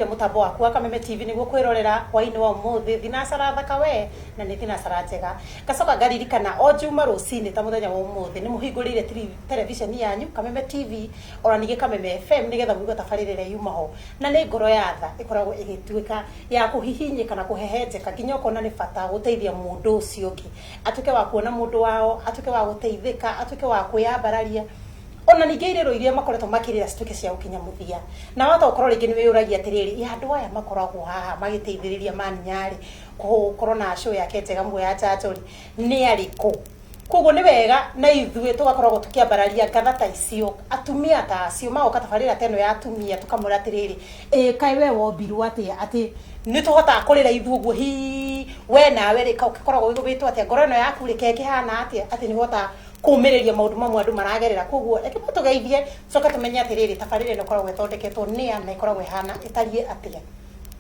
Mũtambo waku wa Kameme TV nĩguo kwĩrorera hwainĩ wa ũmũthĩ thinacara thaka we na nĩ thinacara njega. Ngacoka ngaririkana o Juma rũcinĩ ta mũthenya wa ũmũthĩ nĩ mũhingũrĩire televisheni yanyu Kameme TV ona ningĩ Kameme FM nĩgetha mũigue tabarĩra ĩrĩa yuma ho, na nĩ ngoro ya tha ĩkoragwo ĩgĩtuĩka ya kũhihinyĩka na kũhehenjeka nginya ũkona nĩ bata gũteithia mũndũ ũcio ũngĩ atuĩke wa kuona mũndũ wao, atuĩke wa gũteithĩka, atuĩke wa kwĩyambararia, ona ningĩ irĩro iria makoretwo makĩrĩra cituĩke cia gũkinya mũthia. Na wahota gũkorwo rĩngĩ nĩ wĩyũragia atĩrĩrĩ, ĩ andũ aya makoragwo haha magĩteithĩrĩria Maninya rĩ, gũkorwo na show yake njega mũno ya njanjo rĩ, nĩ arĩkũ? Koguo nĩ wega na ithuĩ tũgakoragwo tũkĩambararia ngatha ta icio, atumia ta acio magoka tabarĩra ta ĩno ya atumia tũkamwĩra atĩrĩrĩ, ĩ kaĩ we wombirwo atĩa atĩ nĩ tũhotaga kũrĩra ithuĩ ũguo hii, we nawe rĩ kaĩ ũgĩkoragwo wĩtwo atĩa, ngoro ĩno yaku rĩ kaĩ ĩkĩhana atĩa atĩ nĩ ũhotaga kũmĩrĩria maũndũ mamwe andũ maragerera. Koguo reke matũgeithie tũcoke tũmenye atĩrĩrĩ, tabarĩra ĩno ĩkoragwo ĩthondeketwo nĩa na ĩkoragwo ĩhana ĩtariĩ atĩa.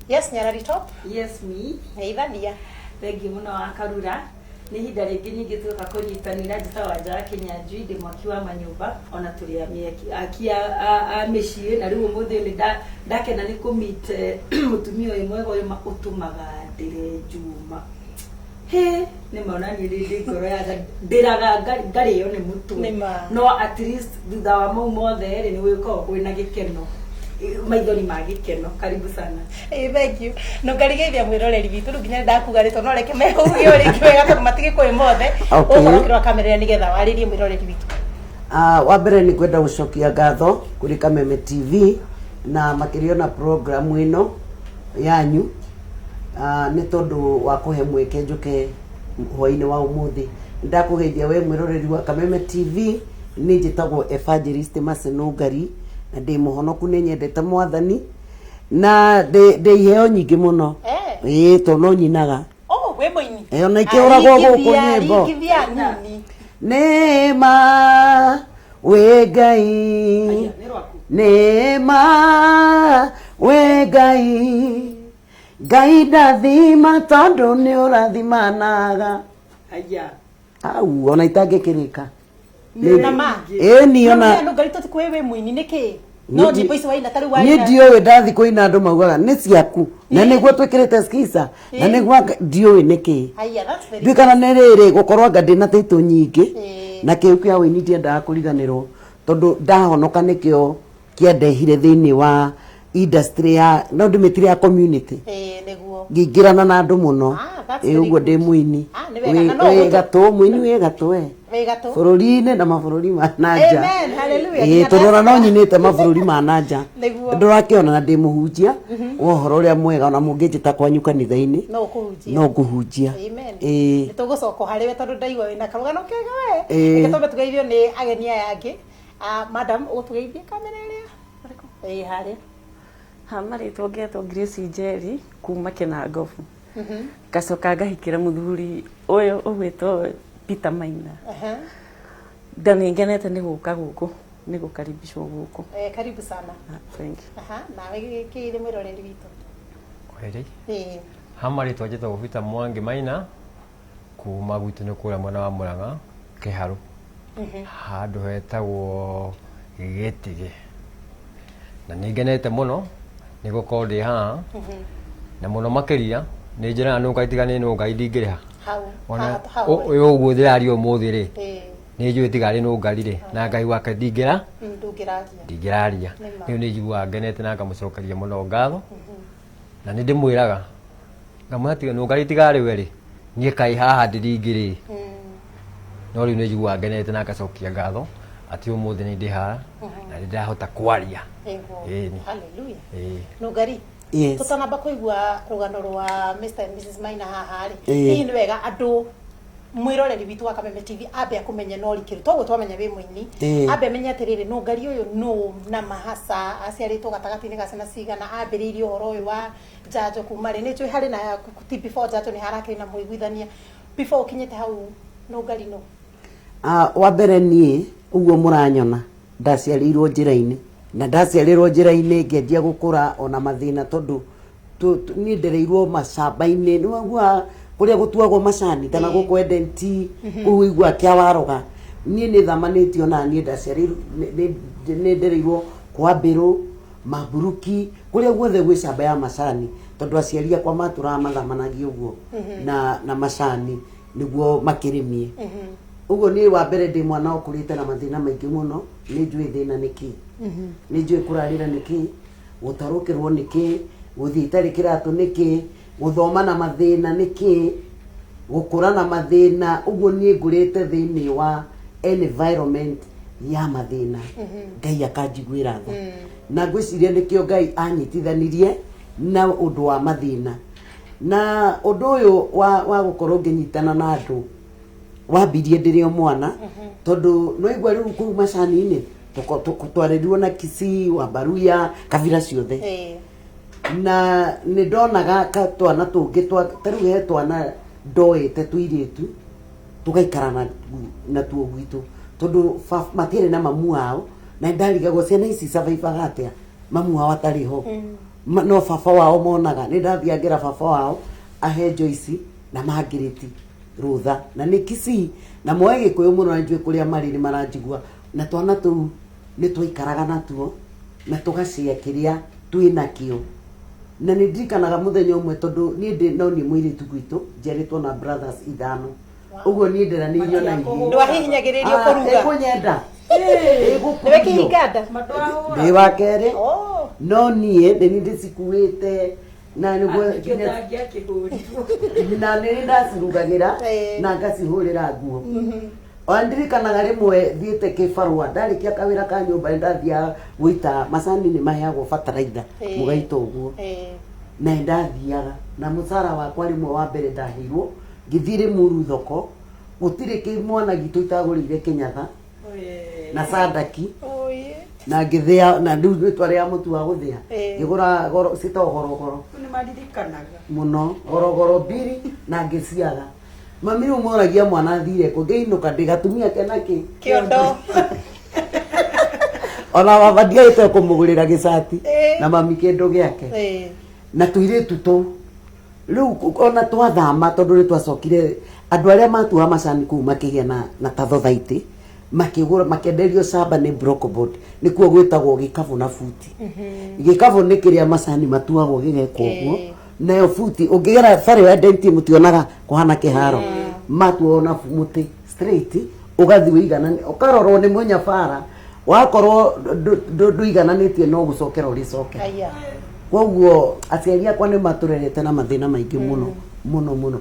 Yes, Nyarari Top. Yes, me. Geithania. Thank you mũno wa Karura. Nĩ ihinda rĩngĩ ningĩ tuoka kũnyitanĩra. Njĩtagwo Wanjara Kĩnyanjui, ndĩ mwaki wa manyũmba ona tũrĩ aki a mĩciĩ, na rĩu ũmũthĩ nĩ ndakena nĩ kũ-meet mũtumia ũyũ mwega ũyũ ũtũmaga ndĩre Juma. Hĩ, nĩ ma ona niĩ ndĩ ngoro ya ndĩraga ngarĩo nĩ mũtwe. Nĩ ma. No at least thutha wa mau mothe rĩ, nĩ gwĩkoragwo kwĩna gĩkeno, maithori ma gĩkeno. Karibu sana. Ĩĩ, thank you. Nũngarigeithia mwĩroreri witũ rĩu nginya ndakuga rĩtwa no reke meuge o rĩngĩ wega tondũ matigĩkũĩ mothe. Okay. Ũgũkorwo ũkĩrora kamera ĩrĩa nĩgetha warĩrie mwĩroreri witũ. Ah, wa mbere nĩ ngwenda gũcokia ngatho kũrĩ Kameme TV na makĩria ona programu ĩno yanyu. Ah, nĩ tondũ wa kũhe mweke njũke hwainĩ wa ũmũthĩ. Ndakũgeithia we mwĩroreri wa Kameme TV, nĩ njĩtagwo Evangelist Mercy Nũngari na ndĩ mũhonoku, nĩ nyendete mwathani na ndĩ iheo nyingĩ mũno. Eh. Ĩĩ, tondũ no nyinaga. Oh, wĩ mũini. Ĩĩ, ona ikĩhũragwo gũkũ nyĩmbo. Ringithia nini. Nĩ ma wĩ Ngai, Nĩ rwaku. nĩ ma wĩ Ngai, Ngai ndathima tondũ nĩ ũrathimanaga. Aya. Au, ona itangĩkĩrĩka. Na ma. Ĩĩ, niĩ ona No Ngai tũtikũĩ wĩ mũini nĩkĩ? No nyĩmbo ici waina ta rĩu niĩ waina. ndiũĩ ndathi kũina andũ maugaga nĩ ciaku na nĩguo twĩkĩrĩte skiza na nĩguo ndiũĩ nĩkĩ. Haiya, that's very Ndiũĩ kana nĩ rĩrĩ gũkorwo anga ndĩna taitũ nyingĩ Ĩĩ. na kĩu kĩa ũini ndiendaga kũriganĩrwo tondũ ndahonoka nĩkĩo kĩandehire thĩinĩ wa industry ya no ndĩmĩtire ya community. Ĩĩ, nĩguo. Ngĩingĩrana na andũ mũno. Ah, that's Ĩĩ, very ũguo ndĩ good. mũini. Ah, nĩ wega. Na no Wĩ ũgũtũ- gatũ, mũini wĩ gatũ we. Wĩ gatũ. Bũrũri-inĩ na mabũrũri ma na nja. Amen, hallelujah. Ĩĩ, Nginya tondũ ona no diaspora. nyinĩte mabũrũri ma na nja. Nĩguo. Ndũrakĩona na ndĩ mũhunjia wa ũhoro ũrĩa mwega, ona mũngĩnjĩta kwanyu kanitha-inĩ No ũkũhunjia. no ngũhunjia. Amen. Ĩĩ. Nĩ tũgũcoka harĩ we tondũ ndaigua wĩna karũgano kega we. Ĩĩ. Reke twambe tũgeithio nĩ ageni aya angĩ. Ah, madam, ũgũtũgeithia kamera ĩrĩa? Ĩĩ, harĩa. Ha marĩtwa ngetwo Grace Njeri kuma Kĩnangobu. Ngacoka ngahikĩra mũthuri ũyũ ũgwĩtwo Peter Maina. Nda nĩ ngenete nĩ gũka gũkũ, nĩ gũkaribishwo gũkũ. Eh, karibu sana. Ah, thank you. Aha, nawe kĩire mwĩroreri witũ. Kweri. Ĩĩ. Ha marĩtwa njĩtagwo Peter Mwangi Maina kuma gwitũ nĩ kũrĩa mwena wa Murang'a Kĩharũ, handũ hetagwo Gĩtigĩ, na nĩ ngenete mũno nĩ gũkorwo ndĩ haha, na mũno makĩria nĩ njĩraga nũ Ngai tiga nĩ nũ Ngai ndingĩrĩha. Hau. Ona Haha hau. Ũyũ ũguo ndĩraria ũmũthĩ rĩ, Ĩĩ. nĩ njũĩ tiga arĩ nũ Ngai rĩ, na Ngai wake ndingĩra Ndũngĩraria. ndingĩraria. Nĩ ma. Rĩu nĩ njiguaga ngenete na ngamũcokeria mũno ngatho, na nĩ ndĩmwĩraga ngamwĩra tiga nũ Ngai tiga arĩ we rĩ, niĩ kaĩ haha ndĩringĩ rĩ. No rĩu nĩ njiguaga ngenete na ngacokia ngatho atĩ ũmũthĩ nĩ ndĩ haha na nĩ ndĩrahota kwaria. Nĩguo. Ĩĩ. Hallelujah. Ĩĩ. Nũngari. Yes. Tũtanamba kũigua rũgano rwa Mr and Mrs Maina haha rĩ, Ĩĩ. hihi nĩ wega andũ mwĩroreri witũ wa Kameme TV ambe akũmenye no rikĩru toguo twamenya wĩ mũini. Ĩĩ. Ambe amenye atĩrĩrĩ, Nũngari ũyũ nũ na mahasa, aciarĩtwo gatagatĩ-inĩ ga ciana cigana, ambĩrĩirie ũhoro ũyũ wa njanjo kuma rĩ? Nĩ njũĩ harĩ na ti before njanjo nĩ harakĩrĩ na mũiguithania before ũkinyĩte hau, Nũngari nũ? Ah, wa mbere niĩ ũguo mũranyona ndaciarĩirwo njĩra-inĩ, na ndaciarĩrwo njĩra-inĩ ngĩanjia gũkũra ona mathĩna tondũ niĩ ndereirwo macamba-inĩ, nĩ waiguaga kũrĩa gũtuagwo macani kana gũkũ Eden Tea, kũu ũiguaga kĩa waroga. Niĩ nĩ thamanĩtio na niĩ ndaciarĩirwo, nĩ ndereirwo kwa Mbĩrũ, Mamburuki, Kũrĩa guothe gwĩ camba ya macani, tondũ aciari akwa matũraga mathamanagia ũguo na macani nĩguo makĩrĩmie. Ũguo niĩ wa mbere ndĩ mwana ũkũrĩte na mathĩna maingĩ mũno, nĩ njũĩ thĩna nĩ kĩĩ, nĩ njũĩ kũrarĩra nĩ kĩĩ, gũtarũkĩrwo nĩ kĩĩ, gũthiĩ itarĩ kĩratũ nĩ kĩĩ, gũthoma na mathĩna nĩ kĩĩ, gũkũra na mathĩna. Ũguo niĩ ngũrĩte thĩinĩ wa environment ya mathĩna, Ngai akanjiguĩra tha, na ngwĩciria nĩkĩo Ngai anyitithanirie na ũndũ wa mathĩna na ũndũ ũyũ wa gũkorwo ngĩnyitana na andũ wambirie ndĩrĩ o mwana, tondũ no igua rĩu kũu macani-inĩ twarerirwo na Kisii, Wambaruya, kabira ciothe. Na nĩ ndonaga ka twana tũngĩ ta rĩu he twana ndoĩte tũirĩtu tũgaikara natuo gwitũ, tondũ matiarĩ na mamu wao, na ndarigagwo ciana ici survivaga atĩa mamu wao atarĩ ho. No baba wao monaga. Nĩ ndathiaga ngera baba wao ahe Joyce na Margaret rũtha, na nĩ Kisii na moe Gĩkũyũ mũno, na njũĩ kũrĩa marĩ nĩ maranjigua. Na twana tũu nĩ twaikaraga natuo na tũgacĩa kĩrĩa twĩ nakĩo. Na nĩ ndirikanaga mũthenya ũmwe, tondũ niĩ ndĩ no niĩ mũirĩtu gwitũ, njiarĩtwo na brothers ithano, ũguo niĩ nderanĩirio na ihĩĩ. Ndwahihinyagĩrĩrio kũruga? Ĩkũnyenda. Nĩwe kĩhinganda? Ndĩ wa kerĩ. No niĩ nĩ niĩ ndĩcikuĩte na nĩguo na nĩ ndacirugagĩra na ngacihũrĩra nguo. Ona ndirikanaga rĩmwe thiĩte kĩbarũa, ndarĩkia kawĩra ka nyũmba, nĩ ndathiaga gũita macani, nĩ maheagwo bataraitha mũgaita ũguo, na nĩ ndathiaga na mũcara wakwa rĩmwe wa mbere ndaheirwo, ngĩthiĩ Rĩmuru thoko, gũtirĩ kĩmwana gitũ itagũrĩire kĩnyatha na sandaki na ngĩthĩa, na rĩu nĩ twarĩaga mũtu wa gũthĩa. Ngĩgũra goro ciĩtagwo gorogoro. Nĩ maririkanaga. Mũno, gorogoro mbiri, na ngĩciaga. Mami rĩu moragia mwana athire kũ, ngĩinũka ndĩ gatumia kena kĩ Kĩondo. Ona baba ndiaĩte kũmũgũrĩra gĩcati na mami kĩndũ gĩake. Na tũirĩtu tũu rĩu ona twathama, tondũ nĩ twacokire andũ arĩa matuaga macani kũu makĩgĩa na ta thothaitĩ, makĩgũra, makĩenderio camba nĩ Brocobod, nĩkuo gwĩtagwo gĩkabũ na buti. Gĩkabũ nĩ kĩrĩa macani matuagwo gĩgekwo ũguo, nayo buti ũngĩgera barĩ ya denti mũtionaga kũhana kĩharo, matuo na mũtĩ straight, ũgathiĩ ũiganani, ũkarorwo nĩ mũnyabara, wakorwo ndũigananĩtie no gũcokera ũrĩcokera. Aya. Koguo aciari akwa nĩ matũrerete na mathĩna maingĩ mũno mũno mũno,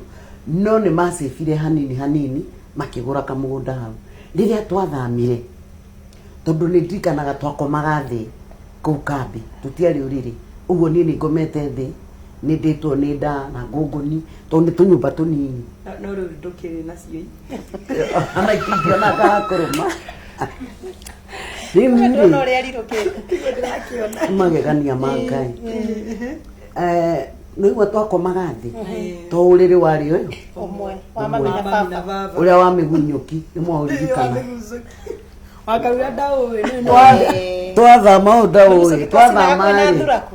no nĩ macĩbire hanini hanini makĩgũra kamũgũnda hau rĩrĩa twathamire, tondũ nĩ ndirikanaga twakomaga thĩ kũu kambĩ, tũtiarĩ ũrĩrĩ. Ũguo niĩ nĩ ngomete thĩ, nĩ ndĩtwo nĩ nda na ngũngũni, tondũ nĩ tũnyũmba tũnini. No rĩu ndũkĩrĩ nacio. Ona itingĩona gakũrũma rĩu. Ndona rĩ ũrĩa arirũkĩte. Magegania ma Ngai. Nĩigua twakomaga thĩ to ũrĩrĩ warĩ ũyũ ũmwe wa mami na Mami na baba. baba. Ũrĩa wa mĩgunyũki nĩ mwaũririkana. Wakarura ndaũĩ. Twathama ũũ ndaũĩ twathama Kwĩna rĩ thuraku.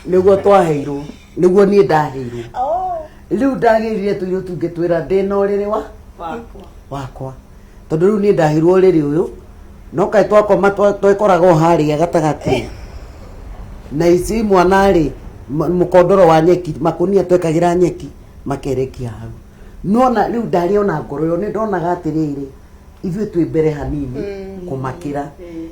Nĩguo twaheirwo, nĩguo niĩ ndaheirwo. Rĩu ndagĩrire tũirũ tungĩtwĩra ndĩna ũrĩrĩ wa Wakwa. Wakwa, tondũ rĩu niĩ ndaheirwo ũrĩrĩ ũyũ, no kaĩ twakoma twekoraga o harĩa gatagatĩ na ici mwana rĩ mũkondoro wa nyeki, makũnia twekagĩra nyeki makerekia hau. Nona rĩu ndarĩ ona ngoro ĩyo nĩ ndonaga atĩrĩrĩ, ithuĩ twĩ mbere hanini kũmakĩra,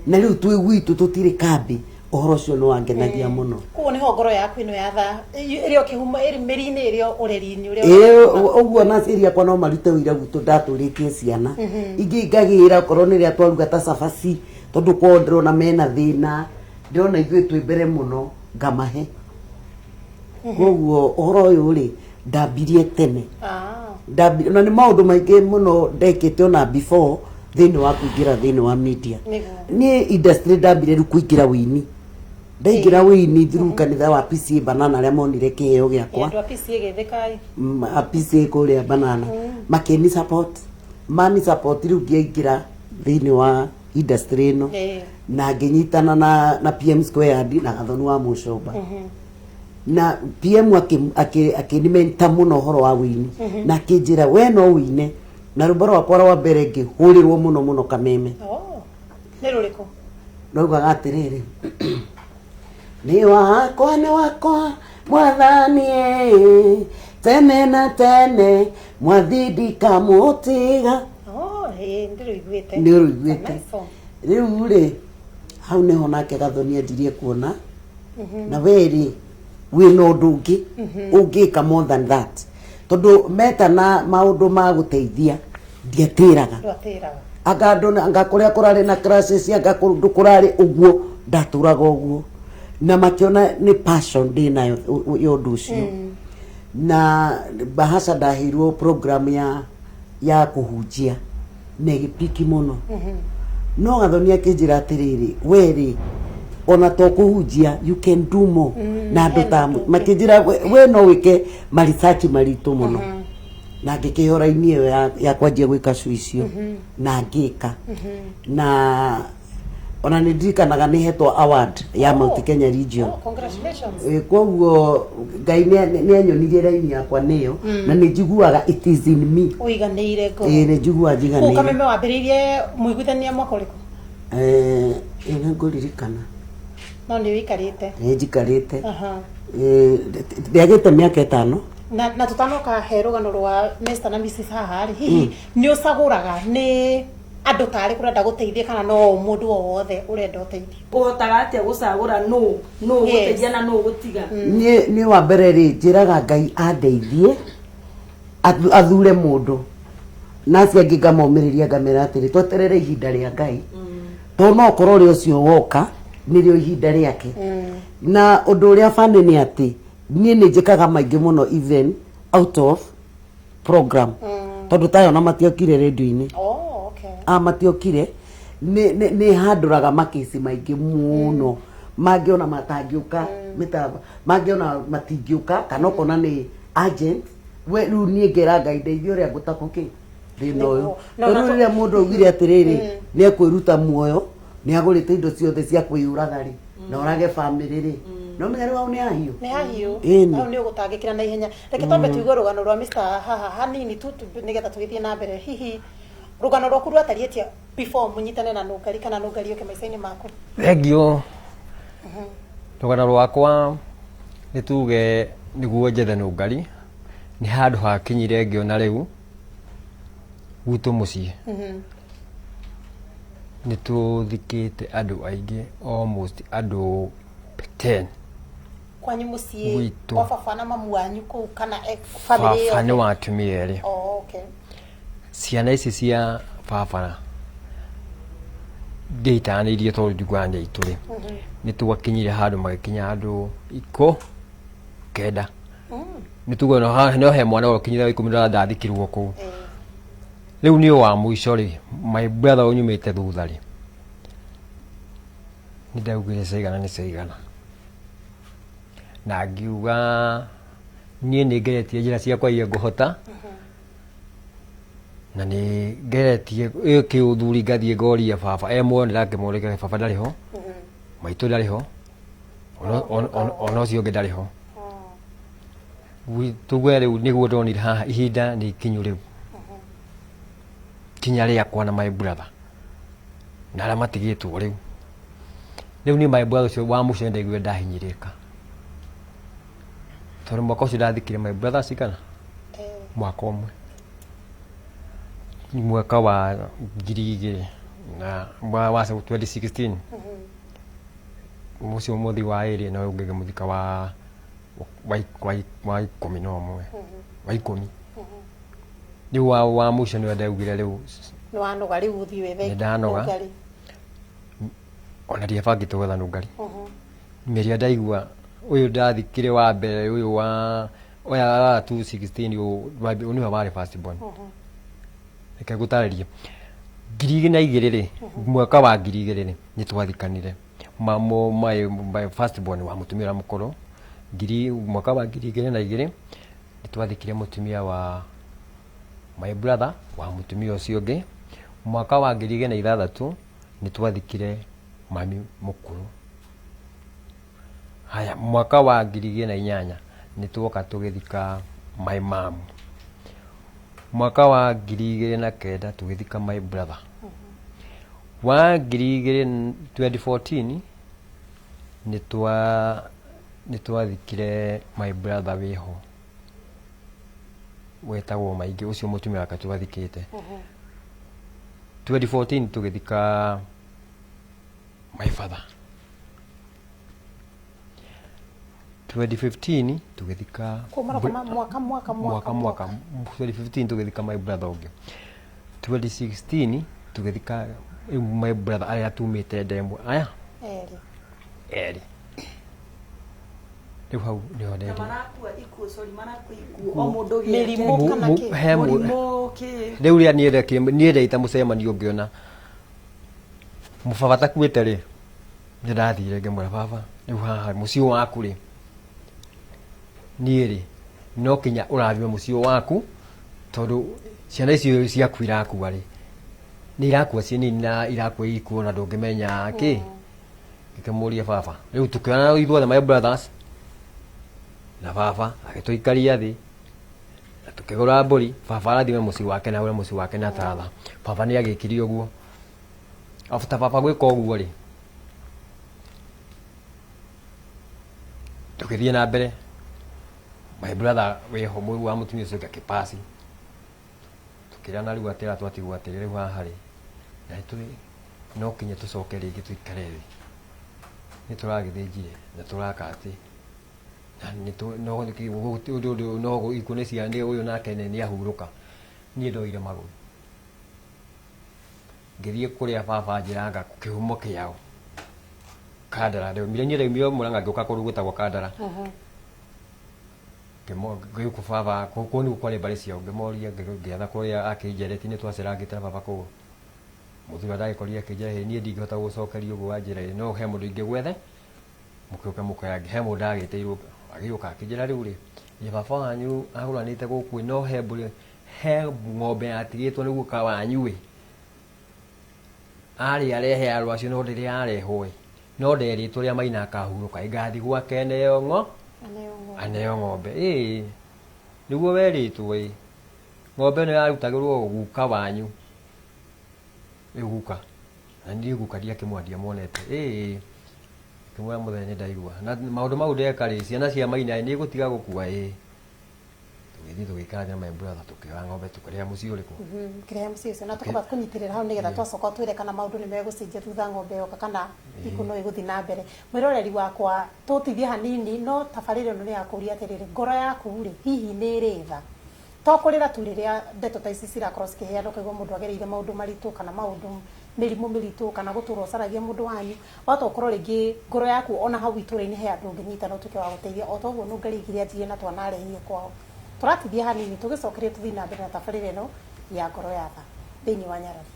na rĩu twĩ gwitũ tũtirĩ kambĩ. Ũhoro ũcio nĩ wangenagia mũno. Koguo nĩho ngoro yaku ĩno yatha ĩrĩ o kĩhumo ĩrĩ mĩri-inĩ, ĩrĩ o ũreri-inĩ ũrĩa Ĩĩ, ũguo na aciari akwa no marute wĩira gwitũ ndatũrĩtie ciana ingĩ ngagĩra okorwo nĩ rĩrĩa twaruga ta cabaci, tondũ kwao ndĩrona mena thĩna, ndĩrona ithuĩ twĩ mbere mũno, ngamahe. Koguo ũhoro ũyũ rĩ ndambirie tene. Na nĩ maũndũ maingĩ mũno ndekĩte ona before thĩinĩ wa kũingĩra thĩinĩ wa media. Niĩ industry ndambire rĩu kũingĩra wĩini, ndaingĩra wĩini through kanitha wa PCA Banana, arĩa monire kĩheo gĩakwa. Andũ a PCA gĩthĩkai. A PCA kũrĩa Banana makĩni support, mani support, rĩu ngĩingĩra thĩinĩ wa industry ĩno na ngĩnyitana na PM Squared na Gathoni wa Mũcomba, na PM akĩnimenta mũno ũhoro wa wĩini na akĩnjĩra we no wĩine, na rwĩmbo rwakwa rwa mbere ngĩhũrĩrwo mũno mũno Kameme. Oh. Nĩ rũrĩkũ? Raugaga atĩrĩrĩ, Nĩ wakwa, nĩ wakwa mwathani ĩ, tene na tene mwathi ndikamũtiga. Oh, ĩĩ, ndĩrũiguĩte. Nĩ ũrũiguĩte. Nice song. Rĩu rĩ, hau nĩho nake Gathoni anjirie kuona na we rĩ wĩna ũndũ ũngĩ ũngĩka more than that, tondũ metana maũndũ ma gũteithia ndiatĩraga. Ndwatĩraga. Anga andũ anga kũrĩa kũrarĩ na classes, anga kũndũ kũrarĩ ũguo, ndatũraga ũguo na makĩona nĩ passion ndĩnayo ya ũndũ ũcio. Na bahasha ndaheirwo program ya kũhunjia na ĩgĩpiki mũno, no Gathoni akĩnjĩra atĩrĩrĩ, we rĩ, ona to kũhunjia, you can do more. Na andũ ta Hena ũndũ ũngĩ. Makĩnjĩra we no wĩke maresearch maritũ mũno, na ngĩkĩheo raini ĩyo ya kwanjia gwĩka cu icio na ngĩka, na ona nĩ ndirikanaga nĩ hetwo award ya Mount Kenya region. Oh, congratulations. Koguo Ngai nĩ anyonirie raini yakwa nĩyo, na nĩ njiguaga it is in me. Ũiganĩire ngoro. Ĩĩ, nĩ njiguaga Kũu njiganĩire. Kameme wambĩrĩirie mũiguithania mwaka ũrĩkũ? Ĩ, nĩ ngũririkana. No nĩ ũikarĩte. Nĩ njikarĩte. Aha. Ndĩagĩte mĩaka 5. Na tutanoka he rũgano rwa Mr na Mrs haha rĩ, hihi nĩ ũcagũraga nĩ andũ tarĩ ũrenda gũteithia kana no mũndũ o wothe ũrenda ũteithio? Ũhotaga atĩa gũcagũra nũ ũgũteithia na nũ ũgũtiga? Niĩ wa mbere rĩ, njĩraga Ngai andeithie athure mũndũ, na acio angĩ ngamomĩrĩria, ngamera atĩrĩ, tweterere ihinda rĩa Ngai, tondũ no ũkorwo ũrĩa ũcio woka nĩrĩo ihinda rĩake. Na ũndũ ũrĩa bani nĩ atĩ niĩ nĩ njĩkaga maingĩ mũno even out of program, tondũ tayo na matiokire rĩndio-inĩ. Oh, okay. A matiokire, nĩ handũraga makĩci maingĩ mũno mangĩ ona matangĩũka mĩtambo, mangĩ ona matingĩũka, kana ũkona nĩ agent. We rĩu niĩ ngera Ngai ndeithie ũrĩa ngũtakũ kĩ thĩna ũyũ. Nĩguo. Na Tondũ rĩrĩa mũndũ augire atĩrĩrĩ, nĩ ekwĩruta muoyo, nĩ agũrĩte indo ciothe cia kwĩyũraga rĩ, na ũrage bamĩrĩ rĩ, no menya rĩu hau nĩ ahiũ. Nĩ hahiũ. Ĩni. Hau nĩ ũgũtangĩkĩra na ihenya. Reke twambe tũigue rũgano rwa Mr haha hanini tu nĩgetha tũgĩthiĩ na mbere. Hihi rũgano rwaku rwatariĩ atĩa before mũnyitane na Nũngari, kana Nũngari ũke maica-inĩ maku? Thengiũ. Rũgano rwakwa nĩ tuge nĩguo njethe Nũngari nĩ handũ hakinyire ngĩona rĩu gwitũ mũciĩ nĩ tũthikĩte andũ aingĩ, almost andũ 10. Kwanyu mũciĩ? Gwitũ. Kwa baba na mamu wanyu kũu, kana family Baba nĩ yothe? wa atumia erĩ. Oh, okay. Ciana ici cia baba ndiaitanĩirie tondũ njiguaga nĩ aitũ rĩ, nĩ twakinyire handũ magĩkinya andũ 9. Nĩ tuge no he mwana ũkinyire wa 10 na ndathikirwo kũu. Rĩu niĩ wa mũico rĩ, my brother ũnyumĩte thutha rĩ, nĩ ndaugire ciaigana nĩ ciaigana, na ngiuga niĩ nĩ ngeretie njĩra ciakwa iria ngũhota, na nĩ ngeretie kĩũthuri, ngathiĩ ngoria baba e muoyo, ndĩrakĩmũrĩka baba ndarĩ ho, maitũ ndarĩ ho, ona ũcio ũngĩ ndarĩ ho. Tuge rĩu nĩguo ndonire haha ihinda nĩ ikinyu rĩu kinya rĩakwa na my brother na arĩa matigĩtwo rĩu. Rĩu niĩ my brother ũcio wa mũico nĩndaiguire ndahinyĩrĩrĩka, tondũ mwaka ũcio ndathikire my brother cigana mwaka ũmwe, mwaka wa 2000 na wa 2016 ũcio mũthi wa ĩrĩ, na ũyũ ũngĩ ngĩmũthika wa 11, wa 10. Rĩu wa mũico nĩwe ndaugire rĩu. Nĩ wanoga rĩu, ũthiĩ wethe Nĩ ndanoga. Nũngari. Ona ndiabangĩte gwetha nũngari. Mĩrĩa ndaigua ũyũ ndathikire wa mbere, ũyũ wa ũyũ wa 216, ũyũ nĩwe warĩ first born. Reke ngũtarĩrie, 2002 rĩ, mwaka wa 2000 rĩ, nĩ twathikanire my first born wa mũtumia ũrĩa mũkũrũ. Ngiri mwaka wa 2002 nĩ twathikire mũtumia wa my brother wa mũtumia ũcio ũngĩ. Mwaka wa 2006 nĩ twathikire mami mũkũrũ. Haya, mwaka wa 2008 nĩ tuoka tũgĩthika my mom. Mwaka wa 2009 tũgĩthika my brother. Wa 2014. Nĩ twathikire my brother wĩho wetagwo Maingĩ, ũcio mũtumia wake twathikĩte 2014. Tũgĩthika my father 2015, tũgĩthika Kũu maroka mwaka mwaka? Mwaka mwaka. 2015 tũgĩthika my brother ũngĩ. 2016 tũgĩthika rĩu my brother arĩa tumĩte ndemwe aya Erĩ. Erĩ. Rĩu hau nĩho Na nderi. Marakua ikuũ, sorry, marakua ikuũ o mũndũ gĩake. Mĩrimũ kana kĩ? He Mũrimũ kĩ? Rĩu rĩa niĩ ndeita mũcemanio, ngĩona mũbaba takuĩte rĩ, nĩ ndathire ngĩmwĩra, "Baba, rĩu haha mũciĩ waku rĩ, niĩ rĩ no kinya ũrathime mũciĩ waku, tondũ ciana icio ciaku irakua rĩ, nĩ irakua ciĩ nini na irakua ikuo na ndũngĩmenya kĩ." Ngĩkĩmũria baba. Rĩu tũkĩona ithuothe my brothers na baba agĩtũikaria thĩ na tũkĩgũra mbũri, baba arathime mũciĩ wake na agũre mũciĩ wake na taratha. Baba nĩ agĩkire ũguo. After baba gwĩka ũguo rĩ, tũgĩthiĩ na mbere. My brother wĩho mũru wa mũtumia ũcio ũngĩ akĩpasi. Tũkĩrana rĩu atĩra twatigwo atĩrĩ, rĩu haha rĩ na nĩtũĩ no kinya tũcoke rĩngĩ tũikare thĩ, nĩ tũragĩthĩnjire na tũraka atĩ na no ũndũ no ikuũ nĩ cia nĩ ũyũ nake nĩ ahurũka. Niĩ ndoire magũrũ ngĩthiĩ kũrĩa baba njĩranga kĩhumo kĩao Kandara. Ndaumire, niĩ ndaumire Mũrang'a ngĩũka kũndũ gwĩtagwo Kandara. Ngĩũka baba kũu nĩkuo kwarĩ mbarĩ ciao. Ngĩmoria, ngĩatha kũrĩa akĩnjereti nĩ twacerangĩte na baba kũu. Mũthuri ndagĩkorire akĩnjĩra, "Ĩ, niĩ ndingĩhota gũgũcokeria ũguo wanjĩra, ĩ no he mũndũ ingĩgwethe mũkĩũke mũkoyange." He mũndũ agĩtĩirwo, agĩũka akĩnjĩra, "Rĩu rĩ, ĩ baba wanyu agũranĩte gũkũ, ĩ no he mbũri, he ng'ombe yatigĩtwo nĩ guka wanyu, ĩ arĩ arehe arũ acio, no ndĩrĩ yarehwo, ĩ no nderĩtwo rĩa Maina akahurũka, ĩ ngathi gwake neo ng'o aneo ng'ombe." Ĩ nĩguo werĩtwo, ĩ ng'ombe ĩno yarutagĩrwo guka wanyu. Rĩu guka na niĩ guka ndiakĩmwandia monete, ĩ ngĩmwĩra, "Mũthenya nĩ ndaigua na maũndũ mau ndeka rĩ, ciana cia Maina nĩ igũtiga gũkua." Ĩ tũgĩthiĩ tũgĩikara na my brother, tũkĩoya ng'ombe, tũkĩrĩha mũciĩ ũrĩkũ. Kĩrĩa mũciĩ ũcio na tũkamba kũnyitĩrĩra hau nĩgetha twacoka twĩre kana maũndũ nĩ megũcenjia thutha ng'ombe yoka kana ikuũ no ĩgũthiĩ na mbere. Mwĩroreri wakwa, tũtithie hanini, no tabarĩra ĩno nĩ yakũria atĩrĩrĩ, ngoro yaku rĩ, hihi nĩ ĩrĩ tha? To kũrĩra tu rĩrĩa ndeto ta ici cirakorwo cikĩheanwo, ũkaigua mũndũ agereire maũndũ maritũ kana maũndũ mĩrimũ mĩritũ kana gũtũra ũcaragia mũndũ wanyu. Wahota gũkorwo rĩngĩ ngoro yaku ona hau itũra-inĩ he andũ ũngĩnyita na ũtuĩke wa gũteithia, o ta ũguo nũngari igĩrĩ anjirie na twana arehire kwao. Tũratithia hanini, tũgĩcokeria tũthiĩ na mbere na tabarĩra ĩno ya Ngoro ya Tha thĩinĩ wa Nyarari.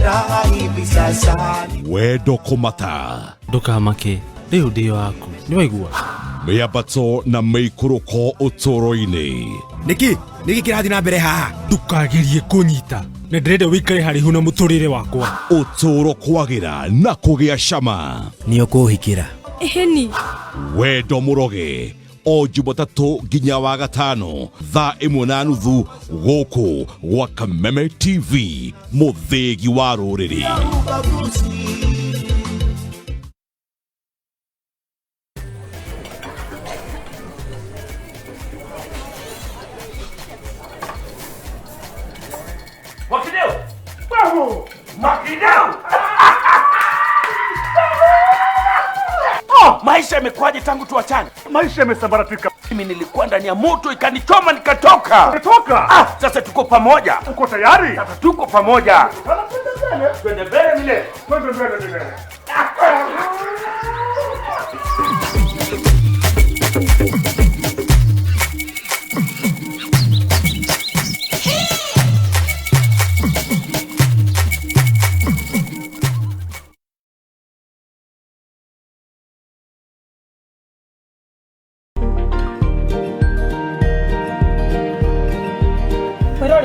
Raha hivi sasa. Wendo kũmata. Ndũkamake, rĩu ndĩ waku, nĩwaigua? Mĩambato na mĩikũrũko ũtũũro-inĩ. Nĩkĩ nĩkĩ kĩrathiĩ na mbere haha? Ndũkagerie kũnyita, na ndĩrenda wĩikare haraihu na mũtũrĩre wakwa. Ũtũũro kwagĩra na kũgĩa cama. Nĩ ũkũhikĩra? Ĩhĩni. Wendo mũroge, o Jumatatũ nginya wa gatano thaa 1:30 gũkũ gwa Kameme TV, mũthĩgi wa rũrĩrĩ. Ubaguzi. Mwakideu! Babu! Mwakideu! Oh, maisha yamekuwaje tangu tuachane? Maisha yamesambaratika. Mimi nilikuwa ndani ya moto ikanichoma nikatoka. Umetoka? Ah, sasa tuko pamoja. Uko tayari? Sasa tuko pamoja. Twende mbele milele. Twende mbele milele.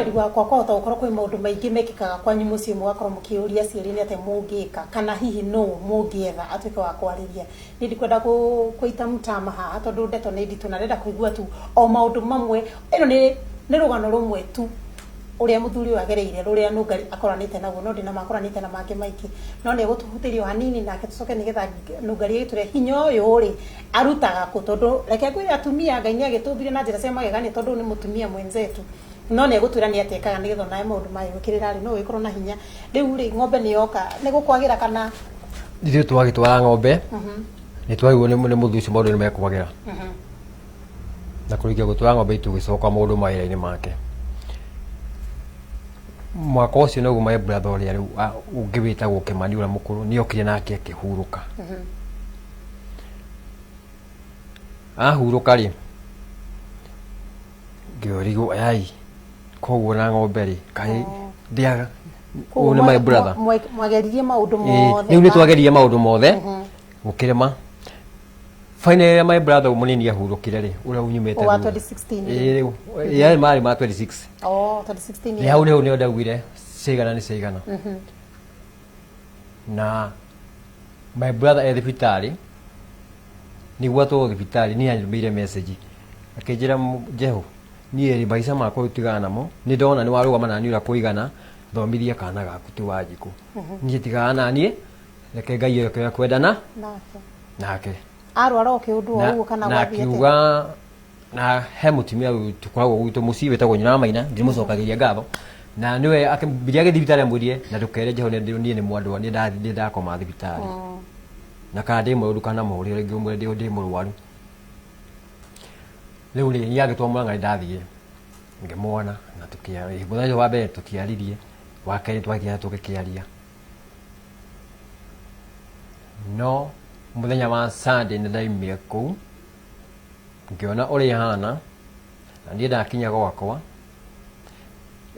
Mwĩroreri wakwa, kwahota gũkorwo kwĩ maũndũ maingĩ mekĩkaga kwanyu mũciĩ, mũgakorwo mũkĩũria aciari nĩ atĩa mũngĩka, kana hihi nũ mũngĩetha atuĩke wa kwarĩria. Niĩ ndikwenda kũita mtama haha tondũ ndeto nĩ nditũ na ndĩrenda kũigua tu o maũndũ mamwe. Ĩno nĩ rũgano rũmwe tu ũrĩa mũthuri ũyũ agereire, rũrĩa Nũngari akoranĩte naguo, no ndĩna makoranĩte na mangĩ maingĩ, no nĩ egũtũhutĩria o hanini nake tũcoke nĩgetha Nũngari agĩtũre hinya ũyũ rĩ arutaga kũ, tondũ reke ngwĩre atumia Ngai nĩ agĩtũmbire na njĩra cia magegania, tondũ nĩ mũtumia mwenzetu, no nĩ egũtwĩra nĩ atĩa ekaga nĩgetha onawe maũndũ maya gwĩkĩrĩra rĩ no ũgĩkorwo na hinya. Rĩu rĩ, ng'ombe nĩ yoka nĩ gũkwagĩra kana? Ithuĩ twagĩtwara ng'ombe nĩ twagĩrwo nĩ mũthuri ũcio maũndũ nĩ mekwagĩra, na kũrĩkia gũtwara ng'ombe itũgĩcoka maũndũ mawĩra-inĩ make. Mwaka ũcio noguo my brother ũrĩa rĩu ũngĩ wĩtagwo Kĩmani ũrĩa mũkũrũ nĩ okire nake akĩhurũka. Ahurũka rĩ, ngĩorigwo ai koguo na ng'ombe rĩ kaĩ ndĩaga ũyũ nĩ my brother. Mwageririe maũndũ mothe? Rĩu nĩ twageririe maũndũ mothe gũkĩrema. Finally my brother mũnini ahurũkire rĩ, ũrĩa unyumĩte Wa thutha. 2016? Ĩĩ, rĩu yarĩ marĩ ma 26. Oh, 2016. Nĩ hau nĩho ndaugire ciigana nĩ ciigana. Na my brother e thibitarĩ, nĩguo atwarwo thibitarĩ, niĩ anyũmĩire message akĩnjĩra, "Jehu, niĩ rĩ maica makwa rĩu tigana namo, nĩ ndona nĩ warũgama na niĩ ũrĩa kũigana, thomithia kana gaku ti Wanjikũ, niĩ tigana na niĩ, reke Ngai eke ũrĩa kwendana nake." Nake arwara o kĩũndũ o na ũguo kana na gwathiĩ atĩa? Akiuga na he mũtumia ũyũ tũkoragwo gwitũ mũciĩ wĩtagwo nyina wa Maina, ndimũcokagĩria ngatho, na nĩwe akĩmbiria agĩthiĩ thibitarĩ amwĩrire na ndũkere Jeho niĩ nĩ mwandwa, niĩ nĩ ndakoma thibitarĩ na kana ndĩ mũrwaru kana mũhũrĩre rĩngĩ ũmwĩre ndĩ mũrwaru. Rĩu rĩ niĩ agĩtwo Mũrang'a nĩ ndathire ngĩmuona na tũkĩaria. Mũthenya ũcio wa mbere tũtiaririe, wa kerĩ twakinya tũgĩkĩaria, no mũthenya wa Sunday nĩ ndaimire kũu ngĩona ũrĩa ahana, na niĩ ndakinya gwakwa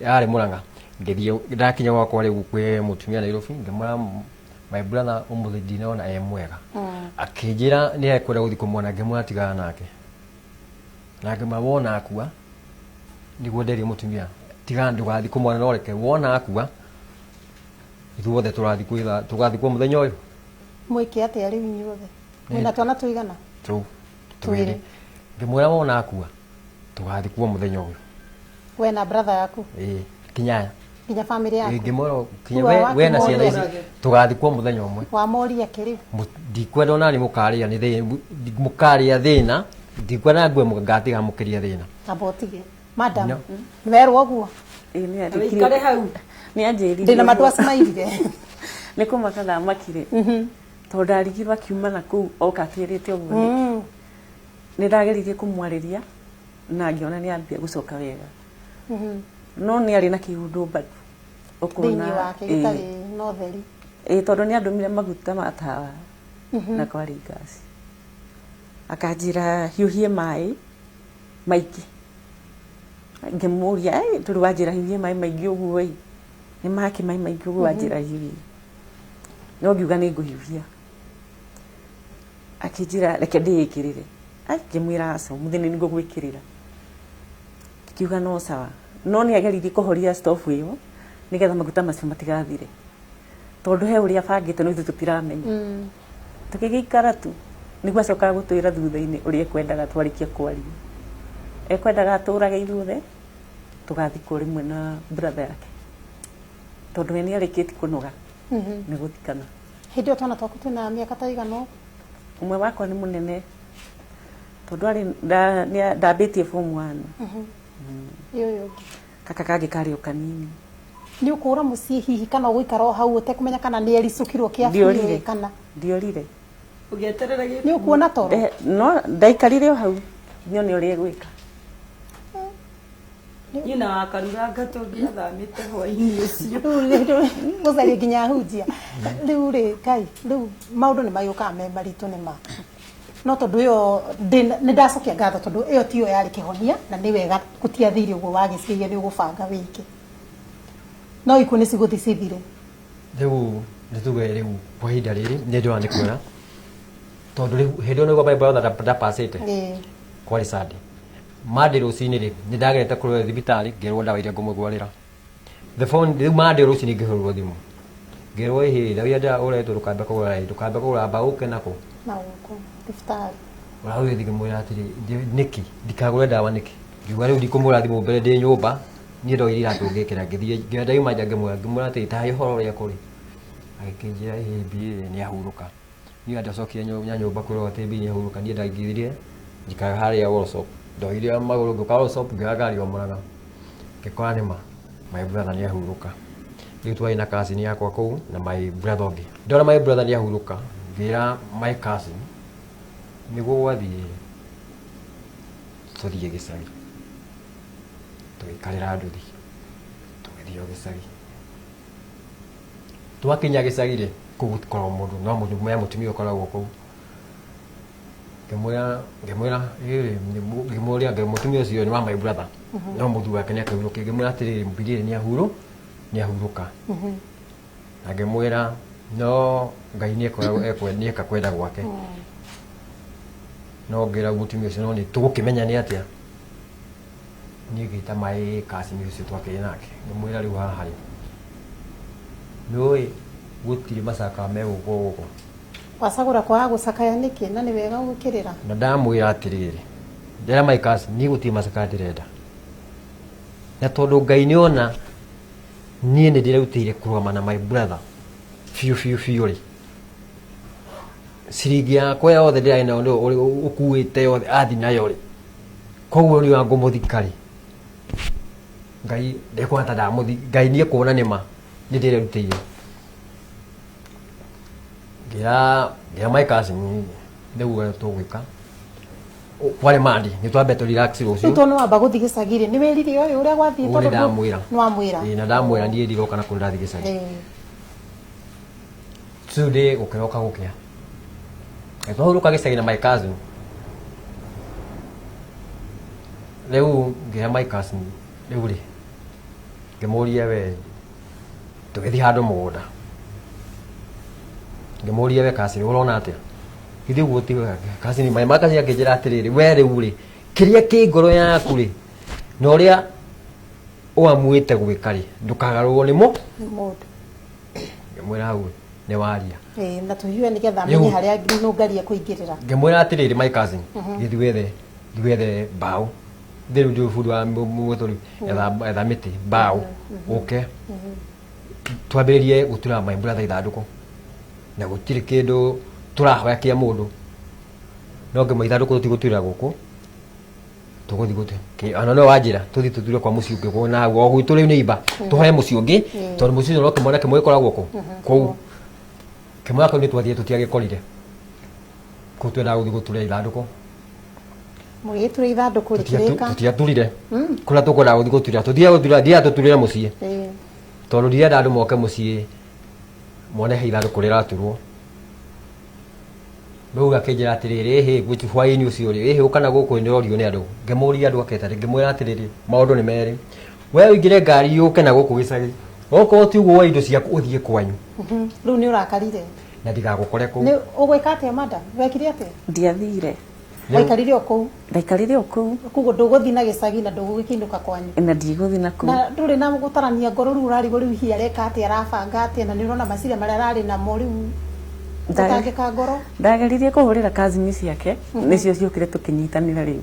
yarĩ Mũrang'a, ngĩthiĩ ndakinya gwakwa rĩu kwĩ mũtumia Nairobi, ngĩmwĩra my brother ũmũthĩ ndinona e mwega. Akĩnjĩra nĩ ekwenda gũthiĩ kũmuona, ngĩmwĩra tigana nake, na ngĩmwĩra wona akua nĩguo nderie mũtumia tigana, ndũgathiĩ kũmuona, no reke wona akua ithuothe tũrathiĩ kwĩra tũgathikwo mũthenya ũyũ. Mwĩke atĩa rĩu inyuothe mwĩna twana tũigana? Tũ Twĩrĩ. Twĩrĩ. Ngĩmwĩra wona akua tũgathikwo mũthenya ũyũ. We na brother yaku? Ĩĩ, kinya nginya family yaku? Ngĩmwĩra kinya Rĩu we na ciana ici wakĩmoria? Tũgathikwo mũthenya ũmwe. Wamoria kĩ rĩu? Ndikwenda onani mũkarĩa nĩ thĩna, mũkarĩa thĩna, ndikwenda ngue ngatiga mũkĩria thĩna. Amba ũtige madam. No. Nĩwerwo ũguo? Ĩĩ, nĩ andĩkire. Wĩikare hau. Nĩ anjĩrire. Ndĩna ũguo. mandũ acimairire. Nĩ kũmaka ndamakire tondũ ndarigirwo akiuma na kũu oka atwĩrĩte ũguo nĩkĩ. Nĩ ndageririe kũmwarĩria na ngĩona nĩ ambia gũcoka wega, no nĩ arĩ na kĩũndũ bado thĩinĩ wake gĩtarĩ na ũtheri. Ĩĩ, tondũ nĩ andũmire maguta ma tawa na kwarĩ ngasi, akanjĩra hiũhie maĩ maingĩ. Ngĩmũria, "Ĩ, tũrĩ wanjĩra hiũhie maĩ maingĩ ũguo ĩ nĩ make maĩ maingĩ ũguo wanjĩra hiũhie?" No ngiuga nĩ ngũhiũhia. Akĩnjĩra reke ndĩĩkĩrĩre. Ai, ngĩmwĩra aca, ũmũthĩ nĩ ngũgwĩkĩrĩra. Ngiuga no sawa, no nĩ ageririe kũhoria stove ĩyo nĩgetha maguta macio matigathire, tondũ he ũrĩa abangĩte no ithuĩ tũtiramenya. Tũgĩgĩikara tu nĩguo acokaga gũtwĩra thutha-inĩ ũrĩa ekwendaga. Twarĩkia kwaria, ekwendaga atũrage ithuothe tũgathikwo rĩmwe na brother yake, tondũ we nĩ arĩkĩtie kũnoga nĩ gũthikana. Hĩndĩ ĩyo twana twaku twĩna mĩaka ta igana ũguo? Ũmwe wakwa nĩ mũnene tondũ arĩ ndambĩtie form one. Ĩ ũyũ ũngĩ? Kaka kangĩ karĩ o kanini. Nĩ ũkũra mũciĩ hihi kana ũgũikara o hau ũtekũmenya kana nĩ ericũkirwo kĩa Ndiorire. biũ kana? Ndiorire. Ũgĩeterera gĩkuũ. Nĩ ũkuona toro? No ndaikarire o hau nyone ũrĩa egwĩka. Nyina wa Karuranga tũngĩathamĩte hwainĩ ũcio. Gũcaria nginya hunjia rĩu rĩ, Ngai, rĩu maũndũ nĩ magĩũkaga me maritũ nĩ ma, no tondũ ĩyo nĩ ndacokia ngatho tondũ ĩyo tiyo yarĩ kĩhonia, na nĩ wega gũtiathire ũguo wagĩciria nĩ ũgũbanga wĩke, no ikuũ nĩ cigũthiĩ cithire. Rĩu nĩ tuge rĩu kwa ihinda rĩrĩ nĩ ndĩrona nĩ kwega, tondũ rĩu hĩndĩ ĩyo nĩguo my brother ndapacĩte. Kwarĩ Sunday. Monday rũcinĩ rĩ nĩ ndagerete kũrora thibitarĩ ngĩrwo ndawa iria ngũmũgũrĩra the phone rĩu Monday rũcinĩ ngĩhũrĩrwo thimũ ngĩrwo ĩhĩ ndawa iria ũretwo ndũkambe kũgũra ĩ ndũkambe kũgũra amba ũke nako Na gũkũ thibitarĩ. Ũragũgĩthiĩ ngĩmwĩra atĩrĩ, nĩkĩ ndikagũre ndawa nĩkĩ ngiuga rĩu ndikũmũra thimũ mbere ndĩ nyũmba niĩ ndoire iratũ ngĩkĩra ngĩthiĩ nginya ndauma nja ngĩmwĩra atĩrĩ tahe ũhoro ũrĩa kũrĩ agĩkĩnjĩra ĩhĩ mbirĩ nĩ ahurũka niĩ ndacokire na nyũmba kwĩrwo atĩ mbirĩ nĩ ahurũka niĩ ndaingĩrire njikara harĩa Workshop ndoire magũrũ ngĩũka Workshop ngĩoya ngari o Mũrang'a ngĩkora nĩma my brother nĩ ahurũka rĩu twarĩ na cousin yakwa kũu na my brother ũngĩ ndona my brother nĩ ahurũka ngĩra my cousin nĩguo gwathiĩ tũthiĩ gĩcagi tũgĩikarĩra nduthi tũgĩthiĩ o gĩcagi twakinya gĩcagi rĩ kũu gũtikoragwo mũndũ no mũndũ me mũtumia ũkoragwo kũu ngĩmwĩra ĩĩ ngĩmũria mũtumia ũcio nĩ wa my brother no mũthuri wake nĩ akĩhurũkire ngĩmwĩra atĩrĩrĩ mbirĩrĩ nĩ ahurũka na ngĩmwĩra no Ngai nĩ eka kwenda gwake no ngĩra mũtumia ũcio no nĩ tũgũkĩmenya nĩ atĩa niĩ ngĩta my cousin ũcio twakĩrĩ nake ngĩmwĩra rĩu haha rĩ nĩũĩ gũtirĩ macaka megũkwo gũkũ Wacagũra kwaga gũcakaya nĩkĩ na nĩ wega gũkĩrĩra na ndamwĩra atĩrĩrĩ ndĩra my cousin niĩ gũtirĩ macaka ndĩrenda na tondũ Ngai nĩona niĩ nĩ ndĩrerutĩire kũrũgama na my brother biũ biũ biũ rĩ ciringi yakwa yothe ndĩrarĩ nayo nĩwe ũkuĩte yothe athi nayo rĩ koguo nĩ ngũmũthika rĩ Ngai ndekuona ta ndamũthi Ngai nĩ ekuona nĩma nĩ ndĩrerutĩire ngĩra my cousin nĩguo ũrĩa tũgwĩka kwarĩ Monday nĩ twambe tũ relax rĩu rũciũ tondũ nĩ wamba gũthiĩ gĩcagi rĩ nĩ wĩrire ũyũ ũrĩa gwathiĩ Ũguo nĩ ndamwĩra nĩ wamwĩra Ĩĩ, na ndamwĩra niĩ ndiroka na kũu ndathiĩ gĩcagi Ĩĩ. Tuesday gũkĩroka gũkĩa twahurũka gĩcagi na my cousin rĩu ngĩra my cousin rĩu rĩ ngĩmũria we tũgĩthiĩ handũ mũgũnda ngĩmũria we cousin ũrona atĩa githĩ ũguo ti wega cousin my cousin akĩnjĩra atĩrĩrĩ we rĩu rĩ kĩrĩa kĩ ngoro yaku rĩ na ũrĩa ũamuĩte gwĩka rĩ ndũkagarũrwo nĩ mũ Nĩ mũndũ ngĩmwĩra hau nĩ waria Ĩĩ, na tũhiũe nĩgetha Rĩu- amenye harĩa nũngaria kũingĩrĩra ngĩmwĩra atĩrĩrĩ my cousin gĩthiĩ wethe thiĩ wethe mbaũ thĩ rĩu ndĩ bundi wa mũthuri etha mĩtĩ mbaũ ũke twambĩrĩrie gũtura my brother ithandũkũ na gũtirĩ kĩndũ tũrahoya kĩa mũndũ no ngĩmwĩra ithandũkũ tũtigũturĩra gũkũ tũgũthiĩ gũtu ona no wanjĩra tũthiĩ tũture kwa mũciĩ ũngĩ kuona hau o gwitũ rĩu nĩ imba tũhoe mũciĩ ũngĩ tondũ mũciĩ ũcio no kĩmwana kĩmwe gĩkoragwo kũ kũu kĩmwana kĩu nĩ twathire tũtiagĩkorire kũu twendaga gũthiĩ gũtura ithandũkũ Mũgĩgĩtura ithandũkũ rĩkĩrĩka tũtiaturire kũrĩa tũkwendaga gũthiĩ gũturĩra tũthiaga gũturĩra thiaga tũturĩre mũciĩ Ĩĩ. tondũ ndirenda andũ moke mũciĩ mone he ithandũkũ rĩraturwo rĩu akĩnjĩra atĩrĩrĩ ĩhĩ gwĩtu hwaĩ-inĩ ũcio rĩ ĩhĩ ũka na gũkũ nĩũrorio nĩ andũ ngĩmũria andũ aketa rĩ ngĩmwĩra atĩrĩrĩ maũndũ nĩ merĩ we ũingĩre ngari yũke na gũkũ gĩcagi okorwo ti ũguo woe indo ciaku ũthiĩ kwanyu Rĩu nĩ ũrakarire na ndigagũkore kũu nĩ ũgwĩka atĩa madam wekire atĩa Ndiathire. Waikarire o kũu Ndaikarire o kũu koguo ndũgũthiĩ na gĩcagi na ndũgũgĩkĩinũka kwanyu na ndigũthiĩ na kũu. Na ndũrĩ na gũtarania ngoro rĩu ũrarigwo rĩu hihi areka atĩa arabanga atĩa na nĩ ũrona maciria marĩa ararĩ namo rĩu gũtangĩka ngoro Ndageririe kũhũrĩra cousin ciake nĩcio ciokire tũkĩnyitanĩra rĩu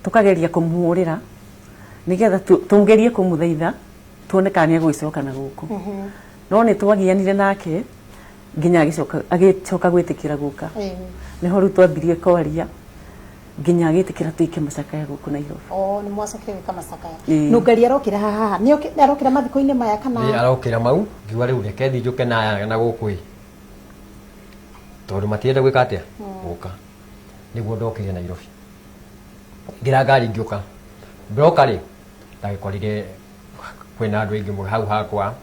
tũkageria kũmũhũrĩra nĩgetha tũgerie kũmũthaitha tuone kana nĩegũgĩcoka na gũkũ no nĩ twagianire nake nginya agĩcoka gwĩtĩkĩra gũka Ĩĩ. nĩho rĩu twambirie kwaria nginya agĩtĩkĩra twĩke macakaya gũkũ Nairobi. O nĩ mwacokire gwĩka macakaya Ĩĩ. Nũngari arokĩra haha nĩ arokĩra mathiko-inĩ maya kana Nĩ arokĩra mau ngiuga rĩu reke thiĩ njũke na aya na gũkũ ĩ tondũ matirenda gwĩka atĩa gũka nĩguo ndokire Nairobi ngĩra ngari ngĩũka ndoka rĩ ndagĩkorire kwĩna andũ aingĩ hau hakwa